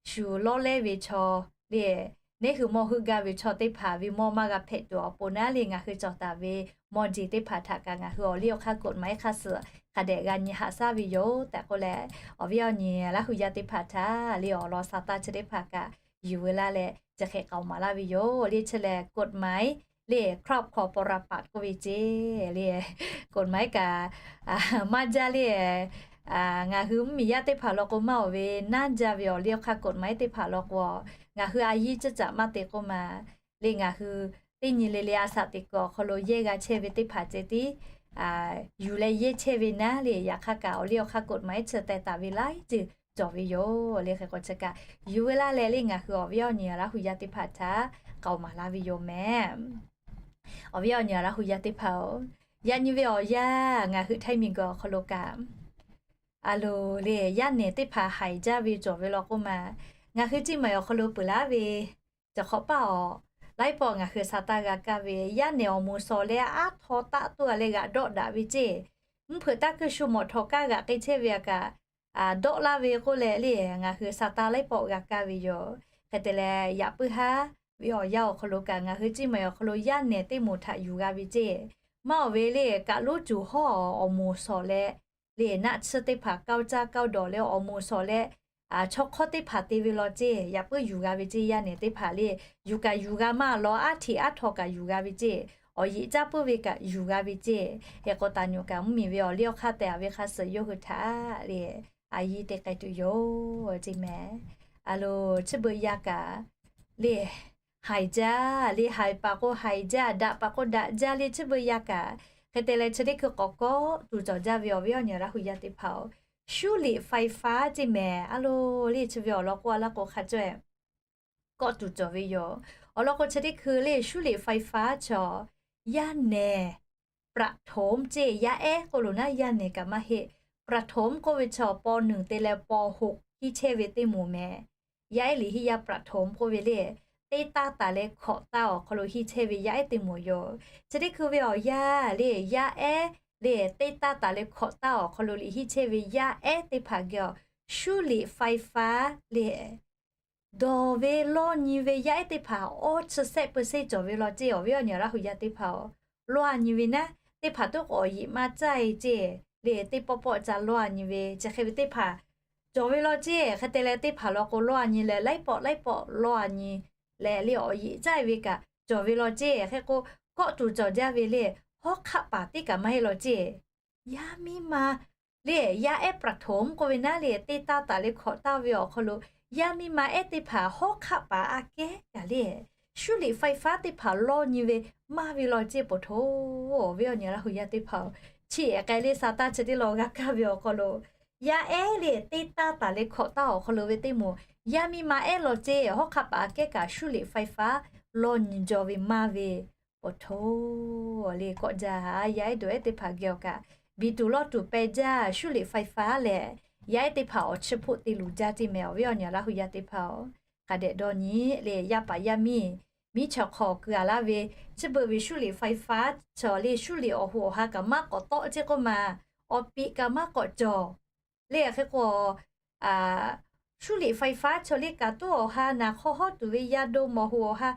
shu lawˇ lehˇ ve chaw le, neˉ hui mawˇ heuˆ gaˇ ve chaw teˇ hpaˍ ve mawˇ maˇ g'a hpehꞈ tuˬ awˬ pon naˉ le, ngaˬ hui cawˬ taˍ ve mawˇ jeˬ teˇ hpaˍ htaꞈ kaꞈ ngaˬ hui awˬ liˇ awˬ hk'aˇ กฎหมาย hk'a suhˍ hk'a dehꞈ g'a nyi haꞈ shaˉ ve yoˬ tehꞈ k'oˆ leh, awˬ viˉ awˬ nyi Laˇ hu yaˇ teˇ hpaˍ htaꞈ le awˬ lawn sa taˇ chi teˇ hpaˍ kaꞈ yuˬ veu laˇ leh chi hk'e k'aoˍ maˍ laˇ ve yoˬ le. Chi lehˬ กฎหมาย le ครอบครัวปรปักษ์ k'oˆ ve ceˇ le. กฎหมาย kaꞈ maˇ jaˇ le. Ngaˬ hui mvuhˇmiˬ yaˇ teˇ hpaˍ law k'o maˇ oˬ ve naˉ jaˇ ve awˬ liˇ awˬ hk'aˇ กฎหมาย teˇ hpaˍ law k'o, ngaˬ hui a yiˇ ciˇ caꞈ maˇ te k'oˆ ma le, ngaˬ hui teˇ nyi le le a shaꞈ teꞈ kuiˬ awˬ hk'aw lo yehˇ g'a chehˇ ve teˇ hpaˍ ceh tiˉ yuˬ leh yehˇ chehˇ ve naˉ le. Yaꞈ hk'aˇ kaꞈ awˬ liˇ awˬ hk'aˇ กฎหมาย chi teh taˍ ve laiˉ ceuˬ cawˬ ve yoˬ le. Hk'e k'o chi kaꞈ yuˬ veu laˇ leh le, ngaˬ hui awˬ viˉ awˬ nyi Laˇ hu yaˇ teˇ hpaˍ htaꞈ k'aoˍ maˍ laˇ ve yoˬ mehˍ. Awˬ viˉ awˬ nyi Laˇ hu yaˇ teˇ hpaˍ-oˬ, yaꞈ nyi ve awˬ yanˇ ngaˬ hui Htaiˇ miˬguiˬ awˬ hk'aw lo kaꞈ a loˍ le, yaˇ nehˬ teˇ hpaˍ haiˬ jaˇ ve cawˬ ve law k'oˆ ma, ngaˬ hui ciˇ maˬ awˬ hk'aw lo peuˬ laˇ ve cawˬ hk'awꞈ paˇ awˬ laiˉ pawˆ ngaˬ hui sa taˇ g'a kaˇ ve, yaˇ nehˬ awˬ moˍ shawˍ leh aˉ htaw taˆ toˇ a leh g'aꞈ dawˆ daꞈ ve ceˇ. Mvuhˇ hpeuꞈ taˇ kuiˇ shu mawˬ htawnˍ kaˇ g'aꞈ k'ai chehˇ ve a kaꞈ dawˆ laˇ ve k'oˆ leh le, ngaˬ hui sa taˇ laiˉ pawˆ g'a kaˇ ve yoˬ. Hk'e te leh yaꞈ puiˉ haˉ ve awˬ yanˇ awˬ hk'aw lo kaꞈ ngaˬ hui ciˇ maˬ awˬ hk'aw lo yaˇ nehˬ teˇ moˍ htaꞈ yuˬ g'a ve ceˇ. Maˇ oˬ ve le, kaꞈ lonˉ cuˬ hawˉ awˬ moˍ shawˍ leh le, naˆ tsuhˇ teˇ hpaˍ, kaoˇ caˇ kaoˇ dawˬ leh awˬ moˍ shawˍ leh chaw hk'awˇ teˇ hpaˍ te ve law ceˇ. Yaꞈ puiˉ yuˬ g'a ve ceˇ, yaˇ nehˬ teˇ hpaˍ le, yuˬ kaꞈ yuˬ g'a maˇ law, aˉ hteꞈ aˉ htaw kaꞈ yuˬ g'a ve ceˇ. Awˬ yeꞈ caˇ puiˉ ve kaꞈ yuˬ g'a ve ceˇ. Hk'e k'o taˍ nyi kaꞈ mvuhˇmiˬ ve awˬ liˇ awˬ hk'aˇ teh a ve hk'a suhˍ yawˇ hui htaꞈ le a yiˇ te k'ai tuˬ yoˬ ceˇ mehˍ. A loˍ, chi beuꞈ yaˇ kaꞈ le haiˬ jaˇ le, haiˬ paˍ k'o haiˬ jaˇ, daꞈ paˍ k'o daꞈ jaˇ le, chi beuꞈ yaˇ kaꞈ. Hk'e te leh chi teˇ hkui k'awꞈ kawˆ tuˬ cawˬ jaˇ ve awˬ viˉ awˬ nyi Laˇ hu yaˇ teˇ hpaˍ-oˬ, 修理ไฟฟ้า ceˇ mehˍ. A loˍ le, chi ve awˬ lawn k'oˆ a laˇ k'o hk'a caweh kawˆ tuˬ cawˬ ve yoˬ. Awˬ lawn k'o chi teˇ hkui le 修理ไฟฟ้า chaw yaˇ nehˬ ประถม ceˇ, yaˇ ehˉ k'oˆ lo naˉ, yaˇ nehˬ kaꞈ maˇ heˆ. ประถม k'oˆ ve chaw paw nuiˬ te leh paw hoꞈ hiˇ chehˇ ve teˇ moˍ mehˍ. Yaˇ ehˉ liꞈ hiˆ yaˇ ประถม k'oˆ ve le, teˇ taˇ taˍ leh hkawꞈ taˇ awˬ hk'aw lo hiˇ chehˇ ve yaˇ ehˉ teˇ moˍ yoˬ. Chi teˇ hkui ve awˬ yanˇ le, yaˇ ehˉ le, teˇ taˇ taˍ leh hkawꞈ taˇ awˬ hk'aw lo liꞈ hiˇ chehˇ ve yaˇ ehˉ teˇ hpaˍ geh awˬ 修理ไฟฟ้า le dawˬ ve lawˇ nyi ve yaˇ ehˉ teˇ hpaˍ awˇ chi sehˆ peu sehˆ cawˬ ve law ceˇ. Awˬ viˉ awˬ nyi Laˇ hu yaˇ teˇ hpaˍ-oˬ, lawˇ a nyi ve naˉ, teˇ hpaˍ toˉ k'awꞈ awˬ yeꞈ maˇ caˇ e ceˇ le, teˇ pawˆ pawˆ ca lawˇ a nyi ve chi hk'e ve teˇ hpaˍ cawˬ ve law ceˇ. Hk'e te leh teˇ hpaˍ law k'o lawˇ a nyi leh laiˉ pawˆ laiˉ pawˆ lawˇ a nyi leh le awˬ yeꞈ caˇ e ve kaꞈ cawˬ ve law ceˇ. Hk'e k'o kawˆ tuˬ cawˬ jaˇ ve le, hawˉ hk'aˆ paˍ teˇ kaꞈ maˇ heˆ law ceˇ. Yaˇ miˇ ma le, yaˇ ehˉ ประถม k'oˆ ve naˉ le, teˇ taˇ taˍ leh hkawꞈ taˇ ve awˬ hk'aw lo yaˇ miˇ ma ehˉ teˇ hpaˍ hawˉ hk'aˆ paˍ aꞈ kehˉ kaꞈ le 修理ไฟฟ้า teˇ hpaˍ lawˇ nyi ve maˇ ve law ceˇ. Poˬ hto, awˬ viˉ awˬ nyi Laˇ hu yaˇ teˇ hpaˍ-oˬ, chi ehˉ k'ai le sa taˇ chi teˇ law g'a kaˇ ve awˬ hk'aw lo yaˇ ehˉ le, teˇ taˇ taˍ leh hkawꞈ taˇ awˬ hk'aw lo ve teˇ moˍ, yaˇ miˇ ma ehˉ law ceˇ, hawˉ hk'aˆ paˍ aꞈ kehˉ kaꞈ 修理ไฟฟ้า lawˇ nyi jaw ve maˇ ve. Poˬ hto, le kawˆ jaˇ, yaˇ ehˉ dawˬ ehˉ teˇ hpaˍ geh awˬ kaꞈ biˬ tuˬ lawˇ tuˬ peh jaˇ. 修理ไฟฟ้า lehˬ yaˇ ehˉ teˇ hpaˍ awˬ chiˇ hpoˆ te luˬ jaˇ ceˇ mehˍ. Awˬ viˉ awˬ nyi Laˇ hu yaˇ teˇ hpaˍ-oˬ, hk'a dehꞈ dawˇ nyi le, yaˇ paˍ yaˇ miˇ miˉ chaw hk'aw keu a laˇ ve chi beuꞈ ve 修理ไฟฟ้า chaw le 修理 awˬ hoꞈ awˬ ha kaꞈ maˇ k'awꞈ tawˆ ceˇ k'oˆ ma, awˬ piꞈ kaꞈ maˇ k'awꞈ cawˬ le. Hk'e k'o 修理ไฟฟ้า chaw le kaꞈ toˉ awˬ ha naˍ hk'aw hawˉ tuˬ ve, yaˇ do mawˬ hoꞈ awˬ ha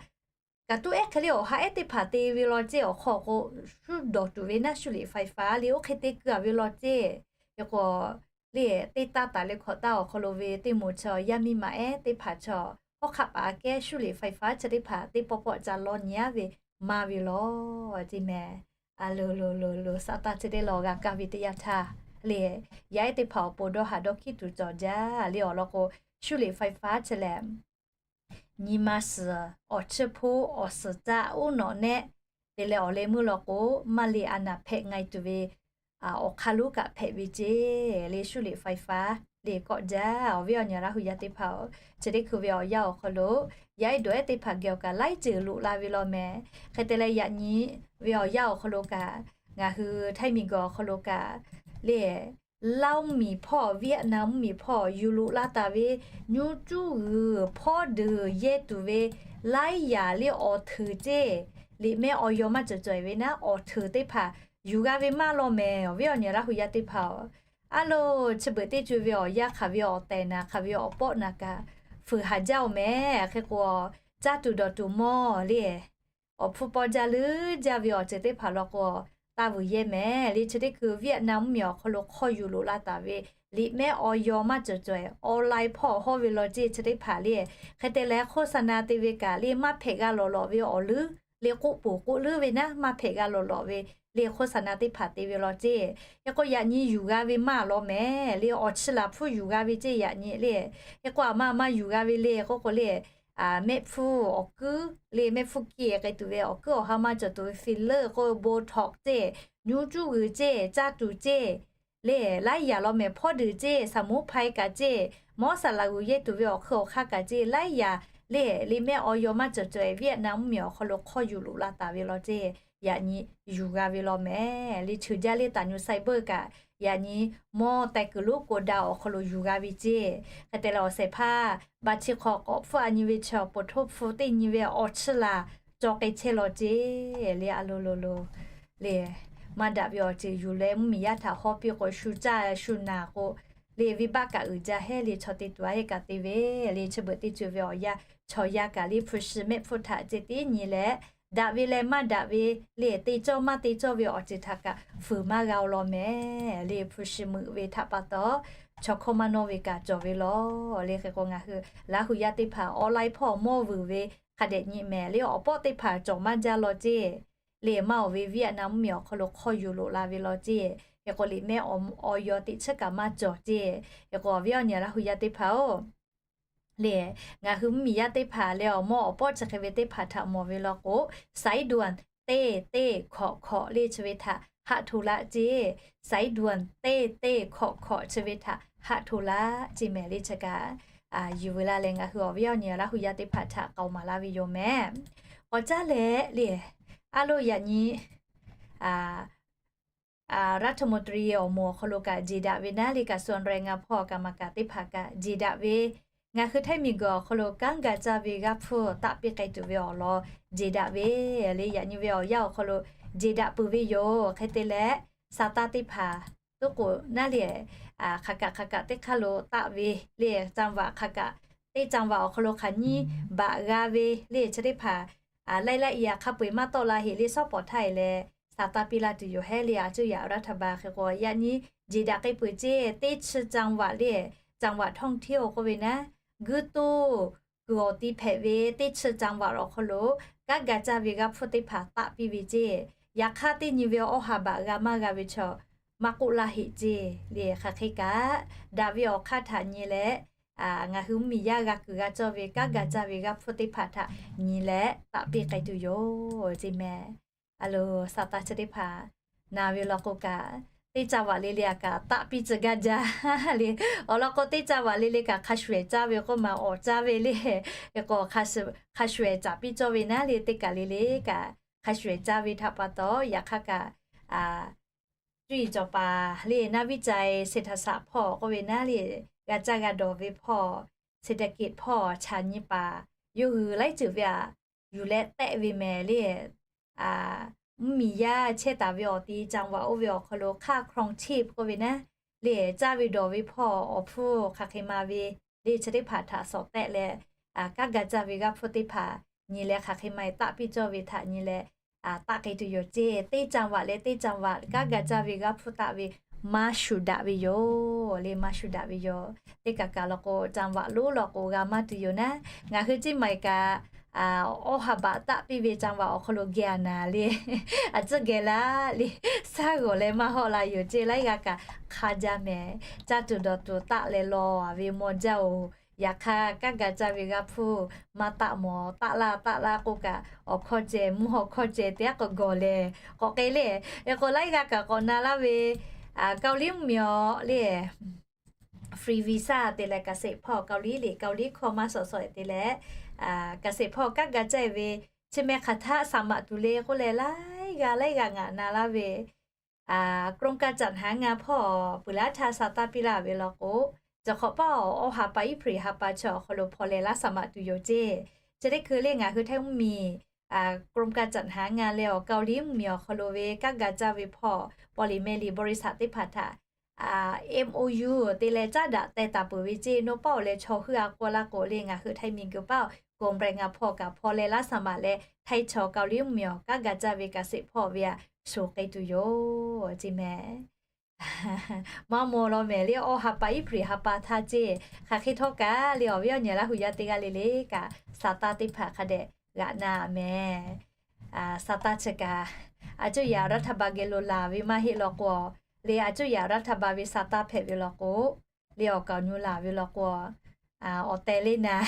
kaꞈ toˉ ehˉ hk'e le awˬ ha ehˉ teˇ hpaˍ te ve law ceˇ. Awˬ hk'aw k'o shu dawˬ tuˬ ve naˉ 修理ไฟฟ้า le oˇ hk'e te keu a ve law ceˇ. Hk'e k'o le teˇ taˇ taˍ leh hkawꞈ taˇ awˬ hk'aw lo ve teˇ moˍ chaw yaˇ miˇ ma ehˉ teˇ hpaˍ chaw hawˉ hk'aˆ paˍ aꞈ kehˉ shuˉ liꞈ ไฟฟ้า chi teˇ hpaˍ teˇ pawˆ pawˆ ca lawˇ nyi aˉ ve maˇ ve lawˬ ceˇ mehˍ. A lo lo lo lo, saˍ taˇ chi teˇ lawˬ g'a kaˇ ve teˇ yanˇ htaˇ le, yaˇ ehˉ teˇ hpaˍ awˬ pon dawˇ haˍ dawˇ hkiˉ tuˬ cawˬ jaˇ le awˬ lawn k'o, shuˉ liꞈ ไฟฟ้า chi lehˬ nyi ma suhˍ awˬ chiˇ hpoˇ awˬ suhˍ caˆ uˉ nawꞈ nehˆ te leh awˬ leh meuˇ law k'o, maˇ le a naˍ hpehꞈ nga e tuˬ ve awˬ hk'aˇ lonˉ kaꞈ hpehꞈ ve ceˇ le shuˉ liꞈ ไฟฟ้า le kawˆ jaˇ. Awˬ viˉ awˬ nyi Laˇ hu yaˇ teˇ hpaˍ-oˬ, chi teˇ hkui ve awˬ yanˇ awˬ hk'aw lo yaˇ ehˉ dawˬ ehˉ teˇ hpaˍ geh awˬ kaꞈ laiˉ ceuˬ loꞈ la ve law mehˍ. Hk'e te leh yaꞈ nyi ve awˬ yanˇ awˬ hk'aw lo kaꞈ, ngaˬ hui Htaiˇ miˬguiˬ awˬ hk'aw lo kaꞈ le Laˇ mvuhˇmiˬ hpawˇ, Vietnam mvuhˇmiˬ hpawˇ yuˬ loꞈ laˇ taˍ ve nyiˇ cuˇ g'uiˬ hpawˇ deuˬ yehˇ tuˬ ve laiˉ yaꞈ le awˬ hteuꞈ ceˇ, liꞈ mehˆ awˬ yaw maˇ cawˬ cawehˬ ve naˉ awˬ hteuꞈ teˇ hpaˍ yuˬ g'a ve maˇ law mehˍ. Awˬ viˉ awˬ nyi Laˇ hu yaˇ teˇ hpaˍ-oˬ, a loˬ chi beuꞈ teˇ co ve awˬ yanˇ hk'aˬ ve awˬ tehˬ naˍ hk'aˬ ve awˬ pawˆ naˍ kaꞈ fuiˍ haˍ jaˇ-oˬ mehˍ. Hk'e k'o, caˇ tuˬ dawˬ tuˬ mawˇ le awˬ hpfuhˇ pawˇ jaˇ leuˉ jaˇ ve awˬ ceuˬ teˇ hpaˍ law k'o, taˇ vuiˬ yehˇ mehˍ le. Chi teˇ hkui Vietnam mvuhˇmiˬ awˬ hk'aw lo hk'awˇ yuˬ loꞈ la taˍ ve liꞈ mehˆ awˬ yaw maˇ cawˬ cawehˬ online hpawˇ hawˇ ve law ceˇ. Chi teˇ hpaˍ le hk'e te leh โฆษณา te ve kaꞈ le maˇ hpehꞈ g'a lawˬ lawꞈ ve awˬ leuˉ le k'oˆ poˬ k'oˆ leuˉ ve naˉ maˇ hpehꞈ g'a lawˬ lawꞈ ve le โฆษณา teˇ hpaˍ te ve law ceˇ. Hk'e k'o yaꞈ nyi yuˬ g'a ve maˇ law mehˍ le awˬ chi laˬ hpfuhˇ yuˬ g'a ve ceˇ yaꞈ nyi le. Hk'e k'o aˬ ma aˬ ma yuˬ g'a ve le k'oˆ k'o le mehˆ hpfuhˇ awˬ kuiˉ le mehˆ hpfuhˇ kiˇ hk'e tuˬ ve awˬ kuiˉ awˬ ha maˇ cawˬ tuˬ ve filler k'o Botox ceˇ, nyiˇ cuˇ g'uiˬ ceˇ, caˇ tuˬ ceˇ le laiˉ yaꞈ law mehˍ. Hpawˇ deuˬ ceˇ, สมุนไพร kaꞈ ceˇ, mawˇ saˍ laꞈ g'uˬ yehˇ tuˬ ve awˬ hk'eun awˬ hk'aˇ kaꞈ ceˇ, laiˉ yaꞈ le liꞈ mehˆ awˬ yaw maˇ cawˬ cawehˬ Vietnam mvuhˇmiˬ awˬ hk'aw lo hk'awˇ yuˬ loꞈ la taˍ ve law ceˇ. Yaꞈ nyi yuˬ g'a ve law mehˍ le. Cheuˬ jaˇ le taˍ nyi ไซเบอร์ kaꞈ yaꞈ nyi mawˇ teh kuiˬ lonˉ โกดัง awˬ hk'aw lo yuˬ g'a ve ceˇ. Hk'e te leh awˬ shehˍ hpaˇ baˬ chi hk'awꞈ k'awꞈ hpfuhˇ a nyi ve chaw po htoˇ hpu teˇ nyi ve awˬ chi laˬ cawˬ k'ai chehˇ law ceˇ le a lo lo lo le maˇ daꞈ ve awˬ ceuˬ yuˬ leh mvuhˇmiˬ yaˇ htaꞈ hawˇ piˇ k'o shu caˇ shu naˬ k'o le venˇbaˆ kaꞈ uiˍ jaˇ heˉ le chaw te tuˬ a heˆ kaꞈ te ve le chi beuꞈ teˇ co ve awˬ yanˇ chaw yaˇ kaꞈ le hpu shi mehˆ hpfuhˇ htaꞈ ceh tiˉ nyi leh daꞈ ve leh maˇ daꞈ ve le te cawˇ maˇ te cawˇ ve awˬ ceuˬ htaꞈ kaꞈ fuiˍ maˇ g'a-o law mehˍ le hpu shi meuꞈ ve htaꞈ pa taw chaw hkawˇ maˇ nawˇ ve kaꞈ cawˬ ve law le. Hk'e k'o ngaˬ hui Laˇ hu yaˇ teˇ hpaˍ online hpawˇ mawˇ vuiˬ ve hk'a dehꞈ nyi mehˍ le awˬ pawˆ teˇ hpaˍ cawˬ maˇ jaˇ law ceˇ le maˇ oˬ ve Vietnam mvuhˇmiˬ awˬ hk'aw lo hk'awˇ yuˬ loꞈ la ve law ceˇ. Hk'e k'o liꞈ mehˆ awˬ yaw teˇ chiˉ kaꞈ maˇ cawˬ ceˇ. Hk'e k'o awˬ viˉ awˬ nyi Laˇ hu yaˇ teˇ hpaˍ-oˬ le ngaˬ hui mvuhˇmiˬ yaˇ teˇ hpaˍ leh awˬ mawˇ awˬ pawˆ chi hk'e ve teˇ hpaˍ htaꞈ mawˬ ve law k'o, สายด่วน teˇ teˇ hkawꞈ hkawꞈ le chi ve htaꞈ haˆ hto laˇ ceˇ. สายด่วน teˇ teˇ hkawꞈ hkawꞈ chi ve htaꞈ haˆ hto laˇ ceˇ mehˍ le chi kaꞈ yuˬ veu laˇ leh ngaˬ hui awˬ viˉ awˬ nyi Laˇ hu yaˇ teˇ hpaˍ htaꞈ k'aoˍ maˍ laˇ ve yoˬ mehˍ. K'awꞈ caˉ leh le a loˬ yaꞈ nyiรัฐมนตรี awˬ moˍ awˬ hk'aw lo kaꞈ jeˬ daꞈ ve naˉ le kaꞈ ส่วนแรงงาน hpawˇ kaꞈ maˍ kaꞈ teˇ hpaˍ kaꞈ jeˬ daꞈ ve ngaˬ hui Htaiˇ miˬguiˬ awˬ hk'aw lo kanˉ ga caˇ ve g'aˇ hpfuhˇ taˆ piˇ k'ai tuˬ ve awˬ lawn jeˬ daꞈ ve le yaꞈ nyi ve awˬ yanˇ awˬ hk'aw lo jeˬ daꞈ peuˬ ve yoˬ. Hk'e te leh sa taˇ teˇ hpaˍ tuˉ k'o naˉ le hk'aˬ kaꞈ hk'aˬ kaꞈ teˇ hk'aˇ lo taˆ ve le จังหวัด hk'aˬ kaꞈ teˇ จังหวัด awˬ hk'aw lo hk'aˬ nyiˇ baꞈ g'a ve le chi teˇ hpaˍ laiˉ laiˉ yaꞈ hk'a peu-eˬ maˇ tawˆ la heꞈ le shawˉ pawˍ htaˇ e leh sa taˇ piˇ laˇ tuˬ yoˬ heˉ le a cuˇ yaꞈ รัฐบาล hk'e k'o yaꞈ nyi jeˬ daꞈ k'ai peuˬ ceˇ. Teˇ chi จังหวัด le จังหวัดท่องเที่ยว k'oˆ ve naˉ guiˇ toˇ kuiˬ awˬ ti hpehꞈ ve teˇ chi จังหวัด awˬ hk'aw lo kanˉ ga caˇ ve g'aˇ hpfuhˇ teˇ hpaˍ taˆ piˇ ve ceˇ. Yaꞈ hk'aˇ teˇ nyi ve awˇ ha baꞈ g'a maˇ g'a ve chaw maˇ k'oˆ laˇ heꞈ ceˇ le hk'aˬ hk'e kaꞈ daꞈ ve awˬ hk'aˇ htaꞈ nyi leh ngaˬ hui mvuhˇmiˬ yaˇ g'a kuiˬ g'a cawˇ ve kanˉ ga caˇ ve g'aˇ hpfuhˇ teˇ hpaˍ htaꞈ nyi leh taˆ piˇ k'ai tuˬ yoˬ ceˇ mehˍ. A loˬ sa taˇ chi teˇ hpaˍ na ve law k'o kaꞈ teˇ จังหวัด le le a kaꞈ taˆ piˇ tcuh gaˇ jaˇ le. Awˬ lawn k'o teˇ จังหวัด le le kaꞈ hk'a shuˍ ehˍ caˇ ve k'oˆ ma awˬ caˇ ve le k'o hk'a shuˍ ehˍ caˍ piˇ cawˇ ve naˉ le teˇ kaˬ le le kaꞈ hk'a shuˍ ehˍ caˇ ve htaꞈ pa taw yaꞈ hk'aˇ kaꞈ cuˇ yiˍ cawˬ paˍ le naˇ viˉ cai เศรษฐศาสตร์ hpawˇ k'oˆ ve naˉ le g'a caˇ g'a dawˬ ve hpawˇ เศรษฐกิจ hpawˇ chaꞈ nyi paˍ yawˇ hui laiˉ ceuˬ ve aꞈ yuˬ leh tehˆ ve mehˍ le. Mvuhˇmiˬ yaˇ chehˇ taˍ ve awˬ ti จังหวัด oˇ ve awˬ hk'aw lo ค่าครองชีพ k'oˆ ve naˉ le caˇ ve dawˬ ve hpawˇ awˬ hpfuhˇ hk'aˬ hk'e ma ve le chi teˇ hpaˍ htaꞈ sawˍ tehˆ leh kanˉ ga caˇ ve g'aˇ hpfuhˇ teˇ hpaˍ nyi leh hk'aˬ hk'e ma e taˆ piˇ cawˇ ve htaꞈ nyi leh taˆ k'ai tuˬ yoˬ ceˇ. Teˇ จังหวัด leh teˇ จังหวัด kanˉ ga caˇ ve g'aˇ hpfuhˇ taˆ ve maˇ shuˍ daꞈ ve yoˬ le, maˇ shuˍ daꞈ ve yoˬ. Teˇ kaꞈ kaꞈ law k'o, จังหวัด lonˉ law k'o g'a maˇ tuˬ yoˬ naˉ. Ngaˬ hui Ciˇ Maˬ kaꞈ awˇ ha baꞈ taˆ piˇ ve จังหวัด awˬ hk'aw lo geh a naˍ le, a tcuhˉ geh laˇ le, shaˉ g'awˬ leh maˇ hawˆ la yoˬ ceˇ. Laiˉ g'aˇ kaꞈ hk'a jaˇ mehˍ. Caˇ tuˬ dawˬ tuˬ taˆ leh law a ve maw jaˇ oˬ. Yaꞈ hk'aˇ, kanˉ ga caˇ ve g'aˇ hpfuhˇ maˇ taˆ mawˬ, taˆ laˇ taˆ laˇ k'oˆ kaꞈ, awˬ hkawˇ ceh, mvuhˇ haw hkawˇ ceh teˇ g'aˇ k'awꞈ gawˬ leh k'awꞈ k'ai le. Hk'e k'o, laiˉ g'aˇ kaꞈ k'awꞈ na laˇ ve Kaoˍliˇ mvuhˇmiˬ awˬ le, free visa te leh เกษตรพ่อ Kaoˍliˇ liꞈ Kaoˍliˇ hkawˇ maˇ shawˍ shawˍ te leh, เกษตรพ่อ kanˉ ga caˇ ve chi meh hk'aˬ htaˇ saˍ maꞈ tuˬ le k'oˆ leh, laiˉ g'aˇ laiˉ g'aˇ ngaˬ na laˇ ve กรมการจัดหางาน hpawˇ peuˬ laˇ htaˇ sa taˇ piˇ laˇ ve law k'o, cawˬ hk'awꞈ paˇ awˬ awˇ ha pa iˉ hpreꞈ ha pa chi awˬ hk'aw lo hpaw leh laˇ saˍ maꞈ tuˬ yoˬ ceˇ. Chi teˇ hkui le ngaˬ hui Htaiˇ mvuhˇmiˬ กรมการจัดหางาน leh awˬ Kaoˍliˇ mvuhˇmiˬ awˬ hk'aw lo ve kanˉ ga caˇ ve hpawˇ paw liꞈ meh liꞈ บริษัท teˇ hpaˍ htaꞈ MOU te leh caˉ daꞈ teh taˍ peuˬ ve ceˇ. Nawˇ paˆ awˬ leh chaw heuˆ a k'oˆ laˇ k'o le, ngaˬ hui Htaiˇ miˬguiˬ paˇ กรมแรงงาน hpawˇ kaꞈ hpaw leh laˇ saˍ maꞈ leh Htaiˇ chaw Kaoˍliˇ mvuhˇmiˬ awˬ kanˉ ga caˇ ve เกษตรพ่อ ve a shuˍ k'ai tuˬ yoˬ ceˇ mehˍ. Maˇ maw law mehˍ le, awˇ ha pa iˉ hpreꞈ ha pa htaˇ ceˇ. Hk'aˬ hk'e htawˇ kaꞈ le, awˬ viˉ awˬ nyi Laˇ huˍ yaˇ teˇ g'aˇ le le kaꞈ sa taˇ teˇ hpaˍ hk'a dehꞈ g'aꞈ na mehˍ. Sa taˇ chi kaꞈ, a cuˇ yaꞈ รัฐบาล geh lo laˬ ve maˇ heˆ law k'o, le a cuˇ yaꞈ รัฐบาล ve sa taˇ hpehꞈ ve law k'o, le awˬ kaˍ awˬ nyu laˬ ve law k'o, awˬ teh le naˍ,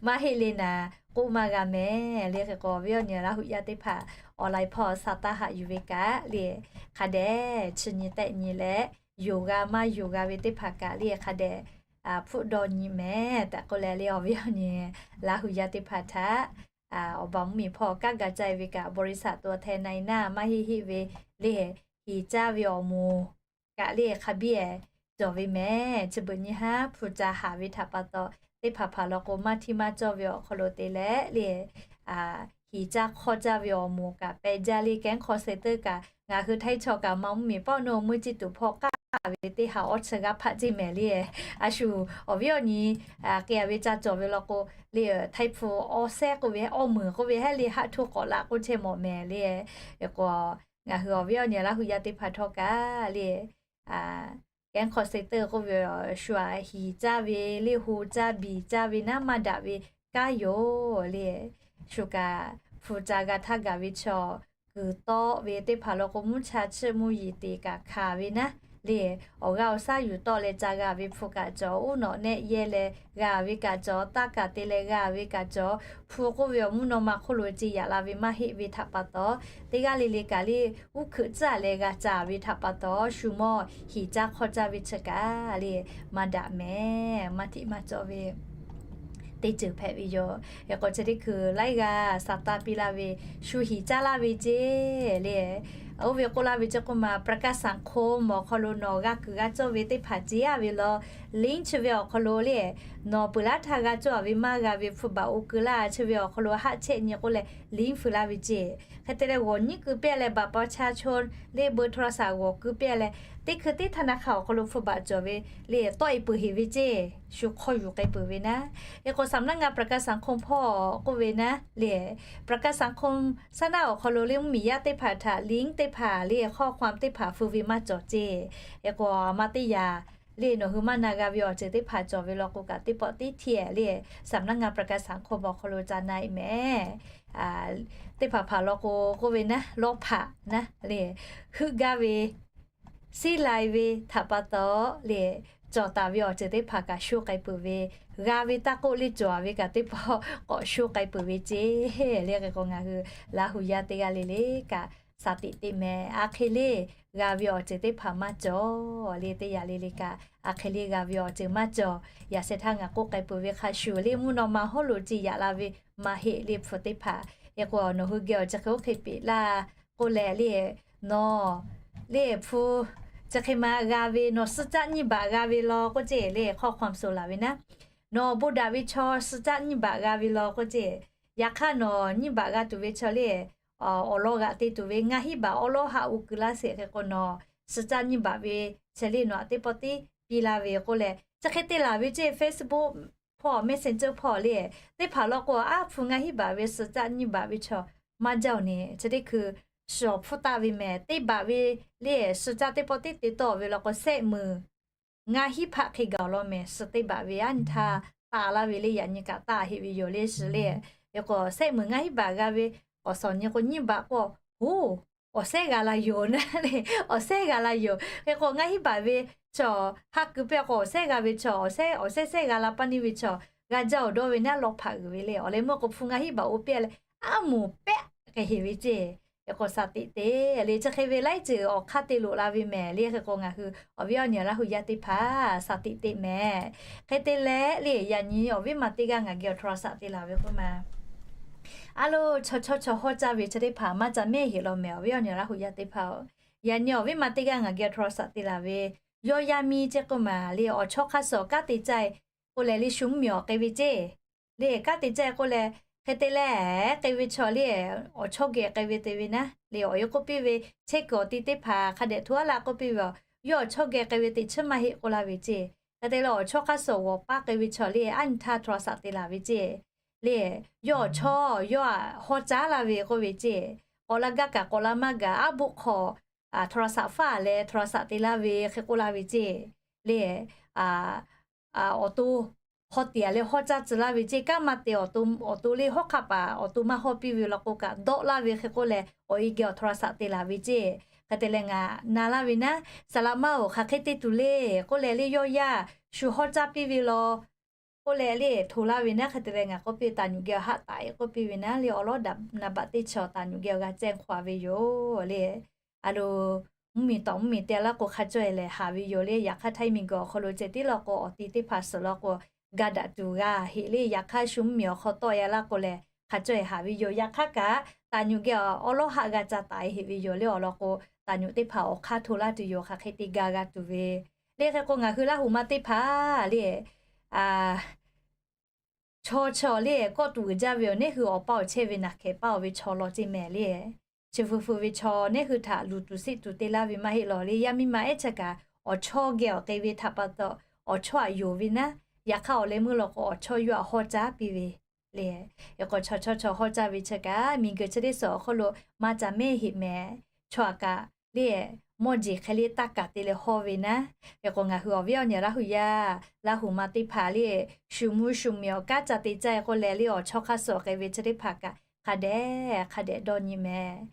maˇ heˆ le naˍ k'oˆ maˇ g'a mehˍ le. Hk'e k'o, awˬ viˉ awˬ nyi Laˇ huˍ yaˇ teˇ hpaˍ online hpawˇ sa taˇ haꞈ yuˬ ve kaꞈ le, hk'a dehꞈ chi nyi tehˆ nyi leh, yonˍ g'a maˇ yonˍ g'a ve teˇ hpaˍ kaꞈ le hk'a dehꞈ hpfuhˆ dawˇ nyi mehˍ tehꞈ k'oˆ leh le, awˬ viˉ awˬ nyi Laˇ huˍ yaˇ teˇ hpaˍ htaꞈ awˬ baˬ mvuhˇmiˬ hpawˇ kanˉ ga caˇ ve kaꞈ บริษัท ตัวแทนนายหน้า maˇ heˆ heˆ ve le, hiˍ caˇ ve awˬ moˍ kaꞈ le hk'a biˇ cawˬ ve mehˍ. Chi beuꞈ nyi haˉ hpu ca haˍ ve htaꞈ pa taw, teˇ hpaˍ hpaˍ law k'o maˇ htiˇ maˇ cawˇ ve awˬ hk'aw lo te leh le, hiˍ caˇ hk'awˇ caˇ ve awˬ moˍ kaꞈ peh jaˇ le, แก๊ง call center kaꞈ ngaˬ hui Htaiˇ chaw kaꞈ maˇ mvuhˇmiˬ paˆ naw meuˇ ciˇ tuˬ hpawˇ k'aˇ ve teˇ ha awˇ chi g'aˇ hpaˆ ceˇ mehˍ le. A shu awˬ viˉ awˬ nyi k'ai a ve ca cawˬ ve law k'o le, Htaiˇ hpu awˇ sehˉ k'oˆ ve, awˇ meunˍ k'oˆ ve heˉ le, haˆ htuˇ k'awꞈ laꞈ k'oˆ chehˇ mawˬ mehˍ le. K'o, ngaˬ hui awˬ viˉ awˬ nyi Laˇ huˍ yaˇ teˇ hpaˍ htawˇ kaꞈ le, แก๊ง call center k'oˆ ve shu a hiˍ caˇ ve le, ho caˇ biˬ caˇ ve naˉ maˇ daꞈ ve kanˉ yoˬ le. Shu kaꞈ hpu ca g'a htaˇ gaˬ ve chaw kuiˬ tawˆ ve teˇ hpaˍ law k'o, mvuhˇ cha chiˆ mvuhˇ yeˬ te kaꞈ hkanˍ ve naˉ le, awˬ g'aˇ awˬ shaˉ yuˬ tawˆ leh ca g'a ve hpu kaꞈ cawˬ, uˉ nawꞈ nehˆ yehˇ leh g'a ve kaꞈ cawˬ, taˇ kaˍ te leh g'a ve kaꞈ cawˬ. Hpu k'oˆ ve awˬ mvuhˇ naw ma hk'oˆ lo ce yaꞈ la ve maˇ heˆ ve htaꞈ pa taw, teˇ g'aˇ le le kaꞈ le uˉ hkuiꞈ tcuhˉ leh g'a ca ve htaꞈ pa taw, shu mawˇ hiˍ caˇ hk'awˇ caˇ ve chi kaꞈ le maˇ daꞈ mehˍ, maˇ htiꞈ maˇ cawˇ ve teˇ ceuˬ hpehꞈ ve yoˬ. Hk'e k'o, chi teˇ hkui laiˉ g'aˇ sa taˇ piˇ laˇ ve, shu hiˍ caˇ laˇ ve ceˇ le. Oˇ ve k'oˆ laˇ ve chi k'oˆ ma, ประกันสังคม awˬ hk'aw lo nawˬ g'a kuiˬ g'a cawˇ ve teˇ hpaˍ ce a ve law, link chi ve awˬ hk'aw lo le, nawˬ peuˬ laˇ htaˇ g'a cawˇ a ve maˇ g'a ve hpu baꞈ oˇ keu laˇ chi ve awˬ hk'aw lo haˆ chehˇ nyi k'oˆ leh link feu laˇ ve ceˇ. Hk'e te leh g'awˬ nyiˉ keu pehˇ leh บัตรประชาชน le เบอร์โทรศัพท์ g'awˬ keu pehˇ leh, teˇ hkui teˇ ธนาคาร awˬ hk'aw lo hpu baꞈ cawˬ ve le tawˆ e peuˬ heˍ ve ceˇ, shu hk'aw yuˬ k'ai peuˬ ve naˉ. Hk'e k'o, สำนักงานประกันสังคม hpawˇ k'oˆ ve naˉ le, ประกันสังคม saˉ naˆ awˬ hk'aw lo le mvuhˇmiˬ yaˇ teˇ hpaˍ htaꞈ link teˇ hpaˍ le ข้อความ teˇ hpaˍ feu ve maˇ cawˬ ceˇ. Hk'e k'o, maˇ teˇ yaꞈ le nawˬ hui maˇ na g'a ve awˬ ceuˬ teˇ hpaˍ cawˬ ve law k'o kaꞈ teˇ pawˆ teˇ htiˇ le สำนักงานประกันสังคม awˬ hk'aw lo ca na e mehˍ. Teˇ hpaˍ hpaˍ law k'o k'oˆ ve naˉ, lawˇ hpaꞈ naˉ le, heuˆ gaˇ ve siˉ lai ve htaꞈ pa taw le, cawˬ taˍ ve awˬ ceuˬ teˇ hpaˍ kaꞈ sho k'ai peuˬ ve, g'a ve taˇ k'oˆ le cawˬ a ve kaꞈ teˇ pawˆ k'awꞈ sho k'ai peuˬ ve ceˇ le. Hk'e k'o, ngaˬ hui Laˇ huˍ yaˇ teˇ g'aˇ le le kaꞈ สติ teˇ mehˍ. A hk'e le g'a ve awˬ ceuˬ teˇ hpaˍ maˇ cawˬ le, teˇ yaꞈ le le kaꞈ a hk'e le g'a ve awˬ ceuˬ maˇ cawˬ. Yaꞈ sheh htaˇ ngaˬ k'oˆ k'ai peuˬ ve hk'a shuˍ le, mvuhˇ naw ma hawˉ lo ce yaꞈ la ve maˇ heˆ le hpu teˇ hpaˍ. Hk'e k'o, nawˬ hui geh awˬ chi hk'e oˇ hk'e peꞈ laˇ k'oˆ leh le, nawˬ le hpu chi hk'e ma g'a ve, nawˬ suh caˆ nyiˇ baꞈ g'a ve law k'oˆ ceˇ le ข้อความ so laˬ ve naˉ, nawˬ bon daꞈ ve chaw suh caˆ nyiˇ baꞈ g'a ve law k'oˆ ceˇ. Yaꞈ hk'aˇ nawˬ nyiˇ baꞈ g'a tuˬ ve chaw le, awˬ lawn g'aꞈ te tuˬ ve ngaˇ hinˉ baꞈ awˉ lawˉ haꞈ u keu laˇ sheˍ. Hk'e k'o, nawˬ suh caˆ nyiˇ baꞈ ve chi le nawˬ aꞈ teˇ pawˆ tiˉ piˇ laˇ ve k'oˆ leh, chi hk'e te laˬ ve ceˇ. Facebook hpawˇ, Messenger hpawˇ le, teˇ hpaˍ law k'o, aˉ hpu ngaˇ hinˉ baꞈ ve suh caˆ nyiˇ baꞈ ve chaw maˇ jaˇ oˬ ne. Chi teˇ hkui shiˍ awˬ hpfuhˇ taˆ ve mehˍ. Teˇ baꞈ ve le, shiˍ caˇ teˇ pawˆ teˇ te tawˆ ve law k'o, sehˆ meunˍ ngaˇ hinˉ hpaˆ hk'e gaˬ awˬ lawn mehˍ. Shiˍ teˇ baꞈ ve aˉ nyi htaˇ taˆ laˇ ve le, yaꞈ nyi kaꞈ taˆ heˆ ve yoˬ le shiˍ le. Hk'e k'o, sehˆ meunˍ ngaˇ hinˉ baꞈ g'a ve awˬ suhˍ nyi k'o, nyiˇ baꞈ k'o, hoˉ, awˬ sehˉ g'a la yoˬ naˉ le, awˬ sehˉ g'a la yoˬ. Hk'e k'o, ngaˇ hinˉ baꞈ ve chaw haˉ keu piˇ k'o, awˬ sehˉ g'a ve chaw, awˬ sehˉ, awˬ sehˉ sehˉ g'a la paˇ neˇ ve chaw g'a jaˇ awˬ dawˇ ve naˉ, lawˇ hpaꞈ g'uiˬ ve le. Awˬ leh meuˇ k'o, hpu ngaˇ hinˉ baꞈ oˇ piˇ leh, aˉ moˍ pehˆ k'ai heˍ ve ceˇ. Hk'e k'o, shaˍ tiꞈ te le, chi hk'e ve laiˉ ceuˬ awˬ hk'aˇ te loꞈ la ve mehˍ le. Hk'e k'o, ngaˬ hui awˬ viˉ awˬ nyi Laˇ hu yaˇ teˇ hpaˍ shaˍ tiꞈ te mehˍ. Hk'e te leh le, yaꞈ nyi awˬ viˉ ma teˇ g'aˇ ngaˬ geh awˬ htaw la shaˍ te laˬ ve k'oˆ ma, a lo, chaw chawˇ chaw hawˉ caˇ ve chi teˇ hpaˍ maˇ ca mehˆ heˆ law mehˍ, awˬ viˉ awˬ nyi Laˇ hu yaˇ teˇ hpaˍ-oˬ. Yaꞈ nyi awˬ viˉ ma teˇ g'aˇ ngaˬ geh awˬ htaw la shaˍ te laˬ ve, yawˇ yaˇ miˇ ceˇ k'oˆ ma le, awˬ chawˇ hk'aˇ suh awˬ kanˉ te caˇ k'oˆ leh le, shu mvuhˇ miˬ awˬ k'ai ve ceˇ le, kanˉ te caˇ k'oˆ leh, hk'e te leh k'ai ve chaw le, awˬ chawˇ geh k'ai ve te ve naˉ le, awˬ e k'oˆ piˇ ve, chehˇ kuiˬ awˬ ti teˇ hpaˍ hk'a dehꞈ hto aˉ la k'oˆ piˇ ve, yawˇ awˬ chawˇ geh k'ai ve teꞈ chiˉ maˇ heˆ k'oˆ laˇ ve ceˇ. Hk'e te leh awˬ chawˇ hk'aˇ suh awˬ g'awˬ paˇ k'ai ve chaw le, aˉ nyi htaˇ htaw la shaˍ te laˬ ve ceˇ le, yawˇ awˬ chawˇ yawˇ hawˉ caˇ laˇ ve k'oˆ ve ceˇ. K'awꞈ la gaˇ kaꞈ k'awꞈ la maˇ gaˬ, aˉ boˆ hk'aw htaw la shaˍ faˉ leh htaw la shaˍ te laˇ ve hk'e k'oˆ laˇ ve ceˇ le. Awˬ to hk'aw tiꞈ leh hawˉ caˇ tcuh laˇ ve ceˇ. Kanˉ maˇ te awˬ to le, hawˉ hk'aˆ paˍ awˬ to maˇ hawˉ piˇ ve law k'o kaꞈ dawˆ laˇ ve hk'e k'oˆ leh, awˬ e geh awˬ htaw la shaˍ te laˬ ve ceˇ. Hk'e te leh ngaˬ na laˇ ve naˉ, saˍ laꞈ maˇ-oˬ, hk'aˬ hk'e te tuˬ le k'oˆ leh le, yawˇ yaˇ shu hawˉ caˇ piˇ ve law k'oˆ leh le, hto laˇ ve naˉ. Hk'e te leh ngaˬ k'oˆ piˇ, taˍ nyuꞈ geh awˬ haˆ taˍ-e k'oˆ piˇ ve naˉ le, awˬ lawˉ naˍ baꞈ teˇ chi taˍ nyuꞈ geh awˬ g'a ceh hk'aw a ve yoˬ le. A lo, mvuhˇ miˬ tawꞈ mvuhˇ miˬ te laˇ k'o hk'a cawˇ e lehˬ haˍ ve yoˬ le. Yaꞈ hk'aˇ, htaiˇ miˬ guiˬ awˬ hk'aw lo ceh tiˉ law k'o, awˬ ti teˇ hpaˍ suhˍ law k'o, ga daꞈ tuˬ g'a heˆ le. Yaꞈ hk'aˇ, shu mvuhˇ miˬ awˬ hk'aw tawˆ e laˇ k'o lehˬ, hk'a cawˇ e haˍ ve yoˬ. Yaꞈ hk'aˇ kaꞈ, taˍ nyuꞈ geh awˬ lawˉ haˆ g'a ca taˍ e heˆ ve yoˬ le. Awˬ lawn k'o, taˍ nyuꞈ teˇ hpaˍ awˬ hk'aˇ hto laˇ tuˬ yoˬ, hk'aˬ hk'e te ga g'a tuˬ ve le. Hk'e k'o, ngaˬ hui Laˇ hu ma teˇ hpaˍ le, chaw chaw le, kawˆ tuˬ uiˍ jaˇ ve awˬ, neˇ hui awˬ paˇ awˬ chehˇ ve naˬ hkehˍ paˇ awˬ ve chaw law ceˇ mehˍ le. Chi hpu hpu ve chaw neˇ hui htaꞈ luˬ tuˬ siˆ tuˬ te laˇ ve maˇ heˆ law le. Yaˇ miˇ ma ehˉ chi kaꞈ awˬ chawˇ geh awˬ k'ai ve htaꞈ pa taw, awˬ chawˇ aꞈ yonˍ ve naˉ. Yaꞈ hk'aˇ, awˬ leh meuˇ law k'o, awˬ chawˇ yawˇ aꞈ hawˉ caˇ piˇ ve le. Hk'e k'o, chaw chawˇ chaw hawˉ caˇ ve chi kaꞈ, miˬ guiˬ chi teˇ suhˍ awˬ hk'oˆ lo maˇ ca mehˆ heˆ mehˍ. Chaw aꞈ kaꞈ le, mawˇ jeˬ hk'e le taˇ kaˍ te leh hawˇ ve naˉ. Hk'e k'o, ngaˬ hui awˬ viˉ awˬ nyi Laˇ hu yaˇ, Laˇ hu ma teˇ hpaˍ le, shu mvuhˇ shu miˬ awˬ kanˉ ca te caˇ e k'oˆ leh le, awˬ chawˇ hk'aˇ suh awˬ k'ai ve chi teˇ hpaˍ kaꞈ hk'a dehꞈ hk'a dehꞈ dawˇ nyi mehˍ.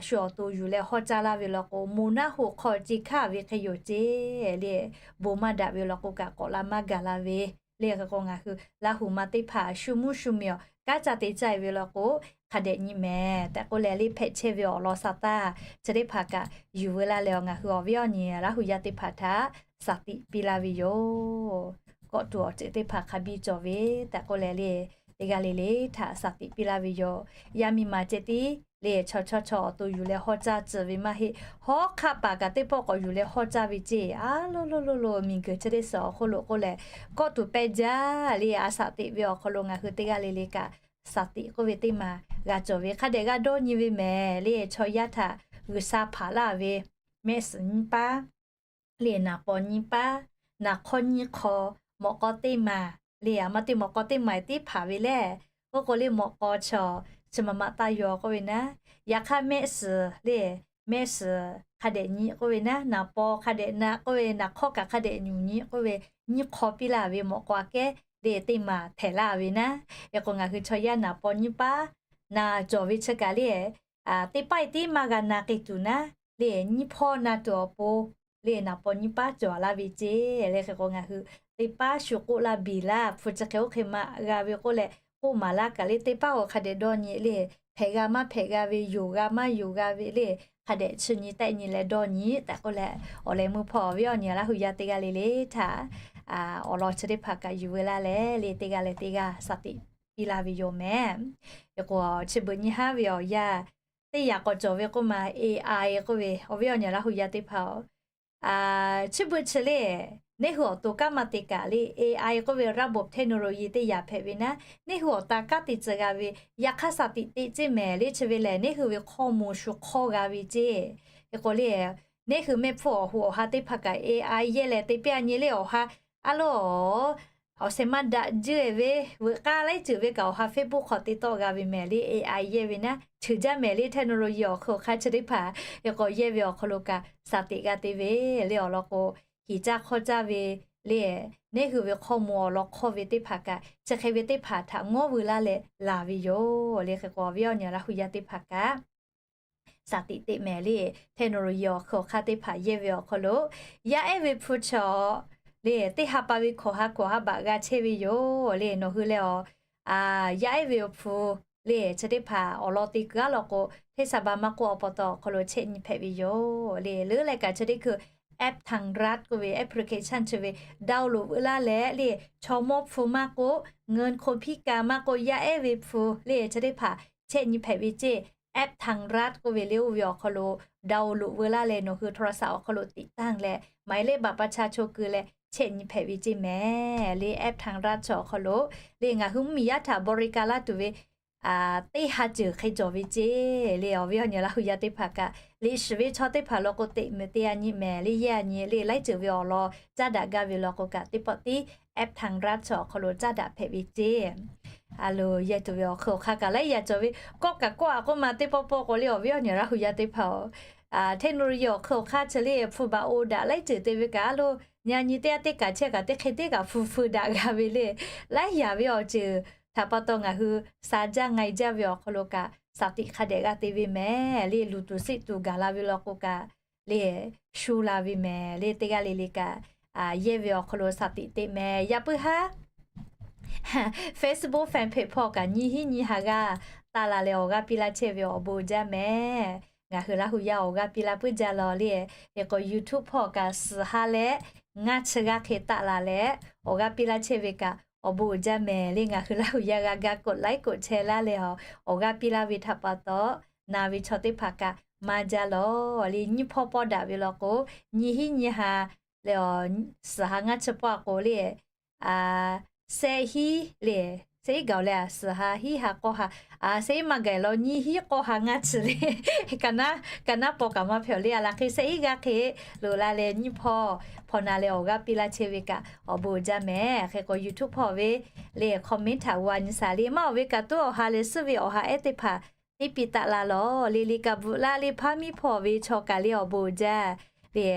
Shu awˬ to yuˬ leh hawˉ caˇ laˇ ve law k'o, moˍ naˉ hoꞈ hk'aw ce hkaˇ ve hk'e yoˬ ceˇ le. Bon maˇ daꞈ ve law k'o kaꞈ k'awꞈ la maˇ gaˬ la ve le. Hk'e k'o, ngaˬ hui Laˇ hu ma teˇ hpaˍ shu mvuhˇ shu miˬ awˬ kanˉ ca te caˇ e ve law k'o, hk'a dehꞈ nyi mehˍ tehꞈ k'oˆ leh le, hpehꞈ chehˇ ve awˬ lawn sa taˇ chi teˇ hpaˍ kaꞈ yuˬ veu laˇ leh, ngaˬ hui awˬ viˉ awˬ nyi Laˇ hu yaˇ teˇ hpaˍ htaꞈ shaˍ tiꞈ piˇ laˇ ve yoˬ. Kawˆ tuˬ awˬ ceuˬ teˇ hpaˍ hk'a biˇ cawˬ ve tehꞈ k'oˆ leh le, teˇ g'aˇ le le htaꞈ shaˍ tiꞈ piˇ laˇ ve yoˬ. Yaˇ miˇ ma ceh tiˉ le, chaw chawˇ chaw awˬ to yuˬ leh hawˉ caˇ tcuh ve maˇ heˆ. Hawˉ hk'aˆ paˍ kaꞈ teˇ pawˆ k'awꞈ yuˬ leh hawˉ caˇ ve ceˇ. A lo lo lo lo, miˬ guiˬ chi teˇ suhˍ awˬ hk'oˆ lo k'oˆ leh, kawˆ tuˬ pehˇ jaˇ le, a shaˍ tiꞈ ve awˬ hk'aw lo ngaˬ hui teˇ g'aˇ le le kaꞈ shaˍ tiꞈ k'oˆ ve teˇ maˬ g'a cawˬ ve hk'a dehꞈ g'a dawˇ nyi ve mehˍ le. Chaw yaˇ htaꞈ G'uiˬsha hpanˍ laˇ ve mehˆ suhˍ nyiˇ paˉ le, naˍ paw nyiˇ paˉ, naˍ hk'awˇ nyiˇ hk'aw, mawꞈ k'aw teˇ maˬ le, aˬ ma te mawꞈ k'aw teˇ maˬ tiˉ hpanˍ ve le. Oˇ k'o le, mawꞈ k'aw chaw chi ma ma taˇ yaw k'oˆ ve naˉ. Yaꞈ hk'aˇ, mehˆ suhˍ le, mehˆ suhˍ hk'a dehꞈ nyi k'oˆ ve naˉ, naˍ paw hk'a dehꞈ na k'oˆ ve, naˍ hk'awˇ kaꞈ hk'a dehꞈ nyuˬ nyi k'oˆ ve, nyiˇ hk'aw piˇ laˇ ve mawꞈ k'aw aꞈ kehˉ le, teˇ maˬ htehꞈ laˇ ve naˉ. Hk'e k'o, ngaˬ hui chaw yaˇ naˍ paw nyiˇ paˉ na cawˬ ve chi kaꞈ le, teˇ paˉ e tiˉ maˇ g'a na k'ai tuˬ naˉ le, nyiˇ hpawˇ na tuˬ awˬ pon le, naˍ paw nyiˇ paˉ cawˬ laˇ ve ceˇ le. Hk'e k'o, ngaˬ hui teˇ paˉ shu k'oˆ laˇ biˬ laˇ, hpu chi hk'e oˇ hk'e ma g'a ve k'oˆ leh k'oˆ maˍ laˇ kaꞈ le, teˇ paˉ awˬ hk'a dehꞈ dawˇ nyi le, hpehꞈ g'a maˇ hpehꞈ g'a ve, yonˍ g'a maˇ yonˍ g'a ve le, hk'a dehꞈ chi nyi tehˆ nyi leh dawˇ nyi tehꞈ k'oˆ leh, awˬ leh meuˇ hpawˇ awˬ viˉ awˬ nyi Laˇ hu yaˇ teˇ g'aˇ le le htaꞈ awˬ lawn chi teˇ hpaˍ kaꞈ yuˬ veu laˇ leh le, teˇ g'aˇ leh teˇ g'aˇ shaˍ tiꞈ piˇ laˇ ve yoˬ mehˍ. Hk'e k'o, chi beuꞈ nyi haˉ ve awˬ yanˇ teˇ yaꞈ k'awꞈ cawˬ ve k'oˆ ma, A I k'oˆ ve, awˬ viˉ awˬ nyi Laˇ hu yaˇ teˇ hpaˍ-oˬ, chi beuꞈ chi le, neˇ hui awˬ to kanˉ maˇ te kaꞈ le, A I k'oˆ ve ระบบเทคโนโลยี teˇ yaꞈ hpehꞈ ve naˉ, neˇ hui awˬ ta kanˉ te tcuh g'a ve, yaꞈ hk'aˇ shaˍ tiꞈ te ceˇ mehˍ le. Chi ve lehˬ, neˇ hui ve hk'aw moˍ shu hk'awˇ g'a ve ceˇ. Hk'e k'o le, neˇ hui mehˆ hpfuhˇ awˬ hoꞈ awˬ ha teˇ hpaˍ kaꞈ A I yehˇ leh te piˇ a nyi le, awˬ ha a loˬ awˬ shehˍ ma daꞈ jeuˇ ve veuꞈ k'aˇ laiˉ ceuˬ ve kaꞈ awˬ ha Facebook hk'aw te tawˆ g'a ve mehˍ le, A I yehˇ ve naˉ cheuˬ jaˇ mehˍ le, technology awˬ hk'eun awˬ hk'aˇ chi teˇ hpaˍ hk'e k'awꞈ yehˇ ve awˬ hk'aw lo kaꞈ shaˍ tiꞈ g'a te ve le awˬ lawn k'o, hiˍ caˇ hk'awˇ caˇ ve le, neˉ hui ve hk'aw mo awˬ lawn hk'awˇ ve teˇ hpaˍ kaꞈ chi hk'e ve teˇ hpaˍ htaꞈ ngawˉ veu laˇ leh laˬ ve yoˬ le. Hk'e k'o awˬ viˉ awˬ nyi Laˇ hu yaˇ teˇ hpaˍ kaꞈ shaˍ tiꞈ teꞈ mehˍ le, technology awˬ hk'eun awˬ hk'aˇ teˇ hpaˍ yehˇ ve awˬ hk'aw lo, yaˇ ehˉ ve hpu chaw le teˇ ha pa ve hkawꞈ ha hkawꞈ ha baꞈ g'a chehˇ ve yoˬ le. Nawˬ hui leh awˬ yaˇ ehˉ ve awˬ hpu le chi teˇ hpaˍ awˬ lawn te kuiˬ aˉ lawn k'o, hteˇ saˍ baˬ maˇ k'oˆ awˬ pa taw awˬ hk'aw lo chehˇ nyi hpehꞈ ve yoˬ le. Leuˉ leh kaꞈ chi teˇ hkui แอปทางรัฐ k'oˆ ve application chi ve download veu laˇ leh le, chaw mawˇ hpu maˇ k'oˆ, เงินคนพิการ maˇ k'oˆ, yaˇ ehˉ ve hpu le chi teˇ hpaˍ chehˇ nyi hpehꞈ ve ceˇ. แอปทางรัฐ k'oˆ ve le oˇ ve awˬ hk'aw lo download veu laˇ leh nawˬ hui โทรศัพท์ awˬ hk'aw lo ติดตั้ง leh หมายเลขบัตรประชาชน keu leh chehˇ nyi hpehꞈ ve ceˇ mehˍ le. แอปทางรัฐ chaw awˬ hk'aw lo le ngaˬ hui mvuhˇmiˬ yaˇ htaꞈ บริการ laˇ tuˬ ve teˇ ha ceuˬ hk'e cawˬ ve ceˇ le. Awˬ viˉ awˬ nyi Laˇ hu yaˇ teˇ hpaˍ kaꞈ, liꞈ shiˍ ve chaw teˇ hpaˍ law k'o teꞈ meuꞈ te a nyi mehˍ le, yehˇ a nyi le, laiˉ ceuˬ ve awˬ lawn caˇ daꞈ gaˇ ve law k'o kaꞈ teˇ pawˆ tiˉ แอปทางรัฐ chaw awˬ hk'aw lo caˇ daꞈ hpehꞈ ve ceˇ. A lo yehˇ tuˬ ve awˬ hk'eun awˬ hk'aˇ kaꞈ laiˉ yaꞈ cawˬ ve, kawˆ kaꞈ kawˆ a k'oˆ ma teˇ pawˆ pawˆ k'o le awˬ viˉ awˬ nyi Laˇ hu yaˇ teˇ hpaˍ-oˬ, technology awˬ hk'eun awˬ hk'aˇ chi le hpu baˬ o daꞈ laiˉ ceuˬ te ve kaꞈ a lo, nyi a nyi teˇ g'aˇ teˇ kaꞈ chehˇ kaꞈ teˇ hk'e teˇ kaꞈ hpu feu daꞈ g'a ve le. Laiˉ yaꞈ ve awˬ ceuˬ htaꞈ pa taw ngaˬ hui sha jaˇ ngai jaˇ ve awˬ hk'aw lo kaꞈ shaˍ tiꞈ hk'a dehꞈ g'a te ve mehˍ le. Luˬ tuˬ siˆ tuˬ gaˬ la ve law k'o kaꞈ le shu la ve mehˍ le. Teˇ g'aˇ le le kaꞈ yehˇ ve awˬ hk'aw lo shaˍ tiꞈ teꞈ mehˍ. Yaꞈ puiˉ haˉ Facebook fan page hpawˇ kaꞈ nyiˇ hinˉ nyiˇ ha g'aˇ taˆ la leh awˬ g'aˇ piˇ laˇ chehˇ ve awˬ bon jaˇ mehˍ. Ngaˬ hui Laˇ hu yaˇ awˬ g'aˇ piˇ laˇ puiˉ jaˇ law le. Hk'e k'o YouTube hpawˇ kaꞈ suhˍ ha leh ngaˇ chi g'aˇ hk'e taˆ la leh awˬ g'aˇ piˇ laˇ chehˇ ve kaꞈ awˬ bon uiˍ jaˇ mehˍ le. Ngaˬ hui Laˇ hu yaˇ g'a ga กดไลค์ กดแชร์ laˇ leh awˬ g'aˇ piˇ laˇ ve htaꞈ pa taw, na ve chaw teˇ hpaˍ kaꞈ maˇ jaˇ law le. Nyiˇ hpawˇ pawˆ daꞈ ve law k'o, nyiˇ hinˉ nyiˇ ha leh awˬ suhˍ ha ngaˇ chi pawˆ a k'o le, shehˆ hinˉ le, shehˆ hinˉ gaˬ leh suhˍ ha hinˉ ha k'awˇ ha, shehˆ hinˉ maˇ gaˬ law nyiˇ hinˉ k'awˇ ha ngaˇ chi le. Ka naˉ paw kaꞈ maˇ hpehꞈ le. A laˬ hk'e shehˆ hinˉ g'aˇ hk'e loꞈ la leh nyiˇ hpawˇ hpawꞈ na leh awˬ g'aˇ piˇ laˇ chehˇ ve kaꞈ awˬ bon uiˍ jaˇ mehˍ. Hk'e k'o YouTube hpawˇ ve le comment htaꞈ g'a nyi shaˍ le. Maˇ awˬ ve kaꞈ tuˉ awˬ ha leh suhˉ ve awˬ ha ehˉ teˇ hpaˍ teˇ piˇ taˆ la lawˬ le. Le kaꞈ bvuhꞈ la le, hpaˇ miˇ hpawˇ ve chaw kaꞈ le awˬ bon uiˍ jaˇ le.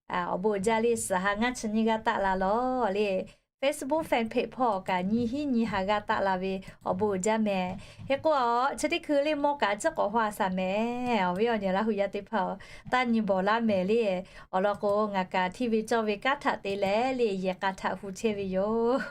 Awˬ bon uiˍ jaˇ le, suhˍ ha ngaˇ chi nyiˇ g'aˇ taˆ la lawˬ le. Facebook fan page hpawˇ kaꞈ nyiˇ hinˉ nyiˇ ha g'aˇ taˆ la ve awˬ bon uiˍ jaˇ mehˍ. Hk'e k'o a, chi teˇ hkui le mawˇ kaꞈ a ciˉ k'awꞈ haw a shaˍ mehˍ. Awˬ viˉ awˬ nyi Laˇ hu yaˇ teˇ hpaˍ-oˬ, taˇ nyi bawˬ laˇ mehˍ le. Awˬ lawn k'o ngaˬ kaꞈ hteˇ ve cawˇ ve kanˉ htaꞈ te leh le yehˬ k'a htaꞈ hu chehˇ ve yoˬ.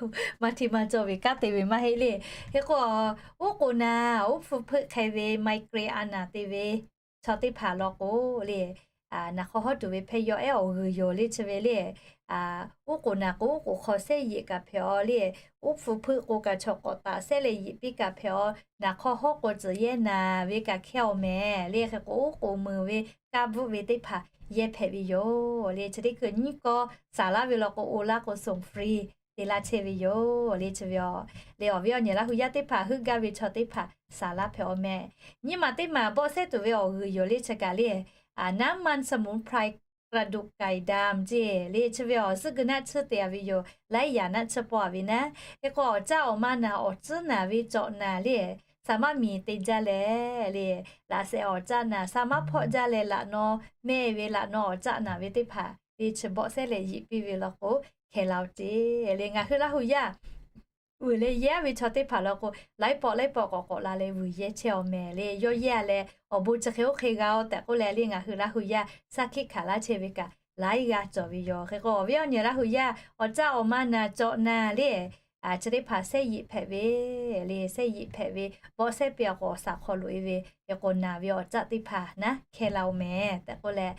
Maˇ hteˇ maˇ cawˇ ve kanˉ te ve maˇ heˆ le. Hk'e k'o a, uˉ k'oˍ naˍ uˉ hpu hpeuˆ hk'e ve migraine a naˍ te ve chaw teˇ hpaˍ law k'o le, naˍ hk'aw hawˉ tuˬ ve hpehˇ yaw ehˉ awˬ g'uiˬ yoˬ le chi ve le. Uˉ k'oˍ naˍ k'o uˉ k'oˍ hk'aw shehˇ yeꞈ kaꞈ hpehꞈ aw le. Uˉ hpu hpeuˆ k'o kaꞈ chaw k'awꞈ taꞈ shehˇ leh yeꞈ piˇ kaꞈ hpehꞈ aw. Naˍ hk'aw hawˉ k'o tcuhˬ yehˇ naˍ ve kaꞈ hkehˇ aw mehˍ le. Hk'e k'o uˉ k'oˍ meuˍ ve kaˇ bvuhˆ ve teˇ hpaˍ yehˇ hpehꞈ ve yoˬ le. Chi teˇ hkui nyiˇ kawˇ saˍ laˇ ve law k'o, oˇ laˇ k'o ส่งฟรี te laˇ chehˇ ve yoˬ le chi ve aw. Le awˬ viˉ awˬ nyi Laˇ hu yaˇ teˇ hpaˍ heuˆ gaˇ ve chaw teˇ hpaˍ saˍ laˇ hpehꞈ aw mehˍ. Nyiˇ maˬ teˇ maˬ bawˆ sehˉ tuˬ ve awˬ g'uiˬ yoˬ le chi kaꞈ le, น้ำมันสมุนไพร กระดูกไก่ดำ ceˇ le chi ve awˬ suhˉ gui naˆ tsuhˇ te a ve yoˬ. Laiˉ yaꞈ naˆ tsuhˇ pawˆ a ve naˉ. Hk'e k'o awˬ caˆ awˬ ma naˍ awˬ tcuhˉ naˍ ve cawꞈ naˍ le, saˍ maˇ miˬ te jaˇ leh le, laꞈ shehˍ awˬ caˆ naˍ saˍ maˇ hpawˆ jaˇ leh laꞈ naw mehˆ ve laꞈ naw awˬ caˆ naˍ ve teˇ hpaˍ le chi bawˆ sehˉ leh yeꞈ piˇ ve law k'o, hkehˍ la oˬ ceˇ le. Ngaˬ hui Laˇ hu yaˇ vuiˬ leh yehˇ ve chaw teˇ hpaˍ law k'o, laiˉ pawˆ laiˉ pawˆ k'awꞈ k'awꞈ la leh vuiˬ yehˇ chehˇ aw mehˍ le. Yawˇ yehˇ a leh awˬ bon chi hk'e oˇ hk'e g'a aw tehꞈ k'oˆ leh le ngaˬ hui Laˇ hu yaˇ shaˉ hkiˆ hkanˍ laˇ chehˇ ve kaꞈ laiˉ g'aˇ cawˬ ve yoˬ. Hk'e k'o awˬ viˉ awˬ nyi Laˇ hu yaˇ awˬ caˆ awˬ ma naˍ cawꞈ naˍ le, chi teˇ hpaˍ sehˉ yeꞈ hpehꞈ ve le, sehˉ yeꞈ hpehꞈ ve bawˆ sehˉ piˇ a k'o awˬ saˍ hk'aw loꞈ e ve, hk'e k'o naˍ ve awˬ caˆ teˇ hpaˍ naˉ hkehˇ la oˬ mehˍ tehꞈ k'oˆ leh,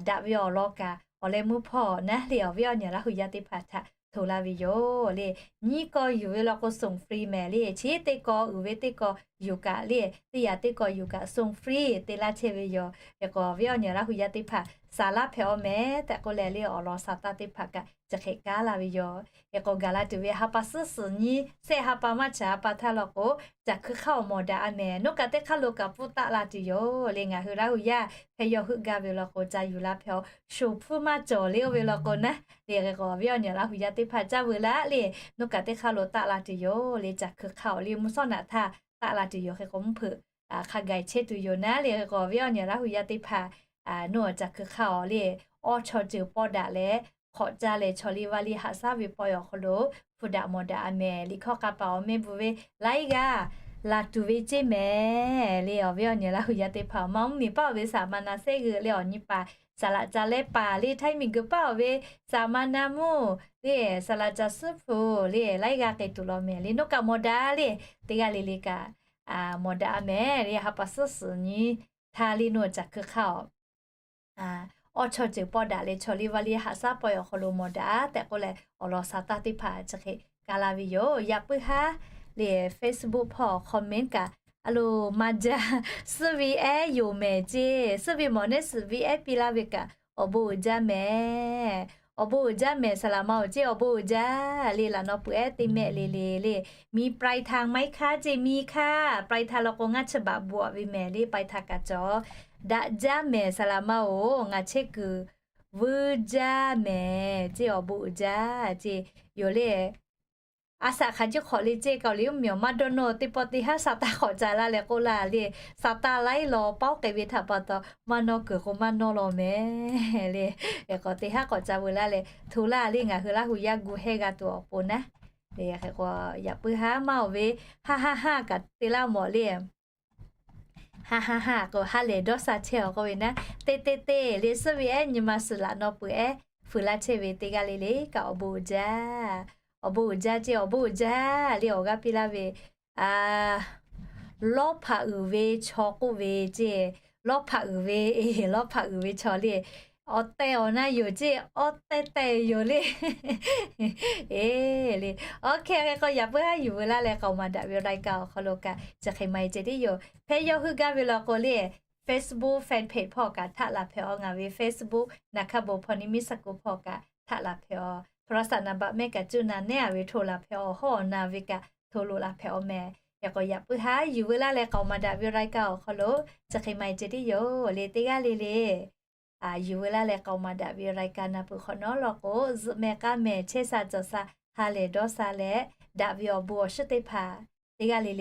daꞈ ve awˬ lawn kaꞈ awˬ leh meuˇ hpawˇ naˉ le awˬ viˉ awˬ nyi Laˇ hu yaˇ teˇ hpaˍ htaꞈ hto laˇ ve yoˬ le. Nyiˇ kawˇ yuˬ ve law k'o ส่งฟรี mehˍ le. Chi teˇ kawˇ uiˍ ve teˇ kawˇ yuˬ kaꞈ le, teˇ yaꞈ teˇ kawˇ yuˬ kaꞈ ส่งฟรี te laˇ chehˇ ve yoˬ. Hk'e k'o awˬ viˉ awˬ nyi Laˇ hu yaˇ teˇ hpaˍ saˍ laˇ hpehꞈ-aw mehˍ tehꞈ k'oˆ leh le awˬ lawn saˍ taˇ teˇ hpaˍ kaꞈ chi hk'e kaˉ laˇ ve yoˬ. Hk'e k'o gaˬ la tuˬ ve ha pa suhˉ suhˍ nyi, shehˆ ha pa maˇ chaˍ ha pa htaˇ law k'o, caˬ hkui hk'aˇ awˬ mawˬ daꞈ-a mehˍ. Nawˬ kaꞈ teˇ hk'aˇ lo kaꞈ pfuhˇ taˆ la tuˬ yoˬ le. Ngaˬ hui Laˇ hu yaˇ hpehꞈ yaw heuˆ gaˇ ve law k'o ca yuˬ la hpehꞈ-aw, shoˍ hpfuhˇ maˇ cawˬ le oˇ ve law k'o naˉ le. Hk'e k'o awˬ viˉ awˬ nyi Laˇ hu yaˇ teˇ hpaˍ caˇ veuˬ laˇ le. Nawˬ kaꞈ teˇ hk'aˇ lo taˆ la tuˬ yoˬ le. Caˬ hkui hk'aˇ awˬ le mvuhˇ shawˉ naꞈ htaˇ taˆ la tuˬ yoˬ. Hk'e k'o mvuhˇ hpeuꞈ hk'a gaˬ chehˇ tuˬ yoˬ naˉ le. Hk'e k'o awˬ viˉ awˬ nyi Laˇ hu yaˇ teˇ hpaˍ, nawˬ caˬ hkui hk'aˇ awˬ le awˇ chaw ceuˬ pawˇ daꞈ leh hk'awꞈ caˇ leh chaw liˇ vaˇ liˇ haꞈ shaˉ ve pawehˇ awˬ hk'aw lo hpu daꞈ mawˬ daꞈ-a mehˍ. Liꞈ hkawˇ k'a paˍ awˬ mehˆ bvuhꞈ ve laiˉ g'aˇ laˬ tuˬ ve ceˇ mehˍ le. Awˬ viˉ awˬ nyi Laˇ hu yaˇ teˇ hpaˍ maˇ mvuhˇ miˬ paˆ-oˬ ve saˍ ma na sehˉ g'euꞈ le awˬ nyi paˍ saˍ laꞈ ca leh paˍ le htaiˇ miˬ guiˬ paˆ-oˬ ve saˍ ma na mvuhˇ le saˍ laꞈ ca suhˉ hpu le laiˉ g'aˇ k'ai tuˬ law mehˍ le. Nawˬ kaꞈ mawˬ daꞈ le. Teˇ g'aˇ le le kaꞈ mawˬ daꞈ-a mehˍ le. Ha pa suhˉ suhˍ nyi htaˇ le nawˬ caˬ hkui hk'aˇ awˬ awˇ chaw ceuˬ pawˇ daꞈ leh chaw liˇ vaˇ liˇ haꞈ shaˉ pawehˇ awˬ hk'aw lo mawˬ daꞈ tehꞈ k'oˆ leh awˬ lawn saˍ taˇ teˇ hpaˍ chi hk'e kaˉ laˇ ve yoˬ. Yaꞈ puiˉ haˉ le Facebook hpawˇ comment kaꞈ a lo maˇ jaˇ. Suhˉ ve ehˉ yoˬ mehˍ ceˇ. Suhˉ ve mawˬ neˉ suhˍ ve ehˉ piˇ laˇ ve kaꞈ awˬ bon uiˍ jaˇ mehˍ. Awˬ bon uiˍ jaˇ mehˍ saˍ laꞈ ma-oˬ ceˇ. Awˬ bon uiˍ jaˇ le. Laꞈ naw peuˬ ehˉ teˇ mehˆ le le le. Mi ปลายทาง maˇ heˆ hkaˇ ceˇ. Mi hkaˇ ปลายทาง law k'o ngaˇ chi baꞈ bvuhꞈ ve mehˍ le. ปลายทาง kaꞈ cawˬ. Daꞈ jaˇ mehˍ saˍ laꞈ ma-oˬ. Ngaˬ chehˇ kuiˬ vuiˇ jaˇ mehˍ ceˇ. Awˬ bon uiˍ jaˇ ceˇ. Yoˬ le. A shaꞈ hk'aˬ jiˇ hk'awꞈ le ceˇ. Kaoˍ liꞈ mvuhˇ miˬ awˬ maˇ dawˇ nawˇ teˇ pawˆ teˇ haˉ saˍ taˇ hk'awꞈ ca laˇ leh k'oˆ laˇ le. Saˍ taˍ laiˉ law paoˉ k'ai ve htaꞈ pa taw maˇ nawˇ kuiˬ k'o maˇ nawˇ law mehˍ le. Hk'e k'o teˇ haˉ k'awꞈ ca veu laˇ leh hto laˇ le. Ngaˬ hui Laˇ hu yaˇ gu hehˇ g'a tuˬ awˬ pon naˉ le. Hk'e k'o yaꞈ puiˉ haˉ maˇ-oˬ ve haˉ haˉ haˉ kaꞈ te laˇ mawˬ le. Haˉ haˉ haˉ k'o ha lehˬ dawˇ sha chehˇ-aw k'oˆ ve naˉ. Teˇ teˇ teˇ le suhˉ ve ehˉ nyi ma suhˍ laꞈ naw peuˬ ehˉ fuiˍ laˇ chehˇ ve teˇ g'aˇ le le kaꞈ awˬ bon uiˍ jaˇ. Awˬ bon uiˍ jaˇ ceˇ. Awˬ bon uiˍ jaˇ le. Awˬ g'aˇ piˇ laˇ ve lawˇ hpaꞈ uiˍ ve chaw k'oˆ ve ceˇ. Lawˇ hpaꞈ uiˍ ve, lawˇ hpaꞈ uiˍ ve chaw le. Awˬ tehˬ awˬ na yoˬ ceˇ. Awˬ tehˬ tehˬ yoˬ le. Eˬ le. Awˬ hk'e hk'e k'o yaꞈ puiˉ haˉ yuˬ veu laˇ leh k'aoˍ maˍ daꞈ ve awˬ lai ka awˬ hk'aw lo kaꞈ chi hk'e maˇ heˆ ceh tiˉ yoˬ. Hpehˇ yawˇ heuˆ gaˇ ve law k'o le, Facebook fan page hpawˇ kaꞈ htaˆ laˬ hpehꞈ-aw. Ngaˬ ve Facebook naˍ hkaˇ bon hpaw ni miˇ saˍ kuˬ hpawˇ kaꞈ htaˆ laˬ hpehꞈ-aw. โทรศัพท์ naˍ baꞈ mehˆ kaꞈ cuˇ na nehˉ-a ve hto laˬ hpehꞈ-aw. Hawˉ awˬ na ve kaꞈ hto loꞈ laˬ hpehꞈ-aw mehˍ. Hk'e k'o yaꞈ puiˉ haˉ yuˬ veu laˇ leh k'aoˍ maˍ daꞈ ve awˬ lai ka awˬ hk'aw lo chi hk'e maˇ heˆ ceh tiˉ yoˬ le. Teˇ g'aˇ le le yuˬ veu laˇ leh k'aoˍ maˍ daꞈ ve awˬ lai ka na peuˬ hk'awꞈ nawˉ law k'o, zuhꞈ meh k'aˇ meh chehˇ sha cawˬ sha ha lehˬ dawˇ sha leh daꞈ ve awˬ bon awˬ shiˍ teˇ hpaˍ teˇ g'aˇ le le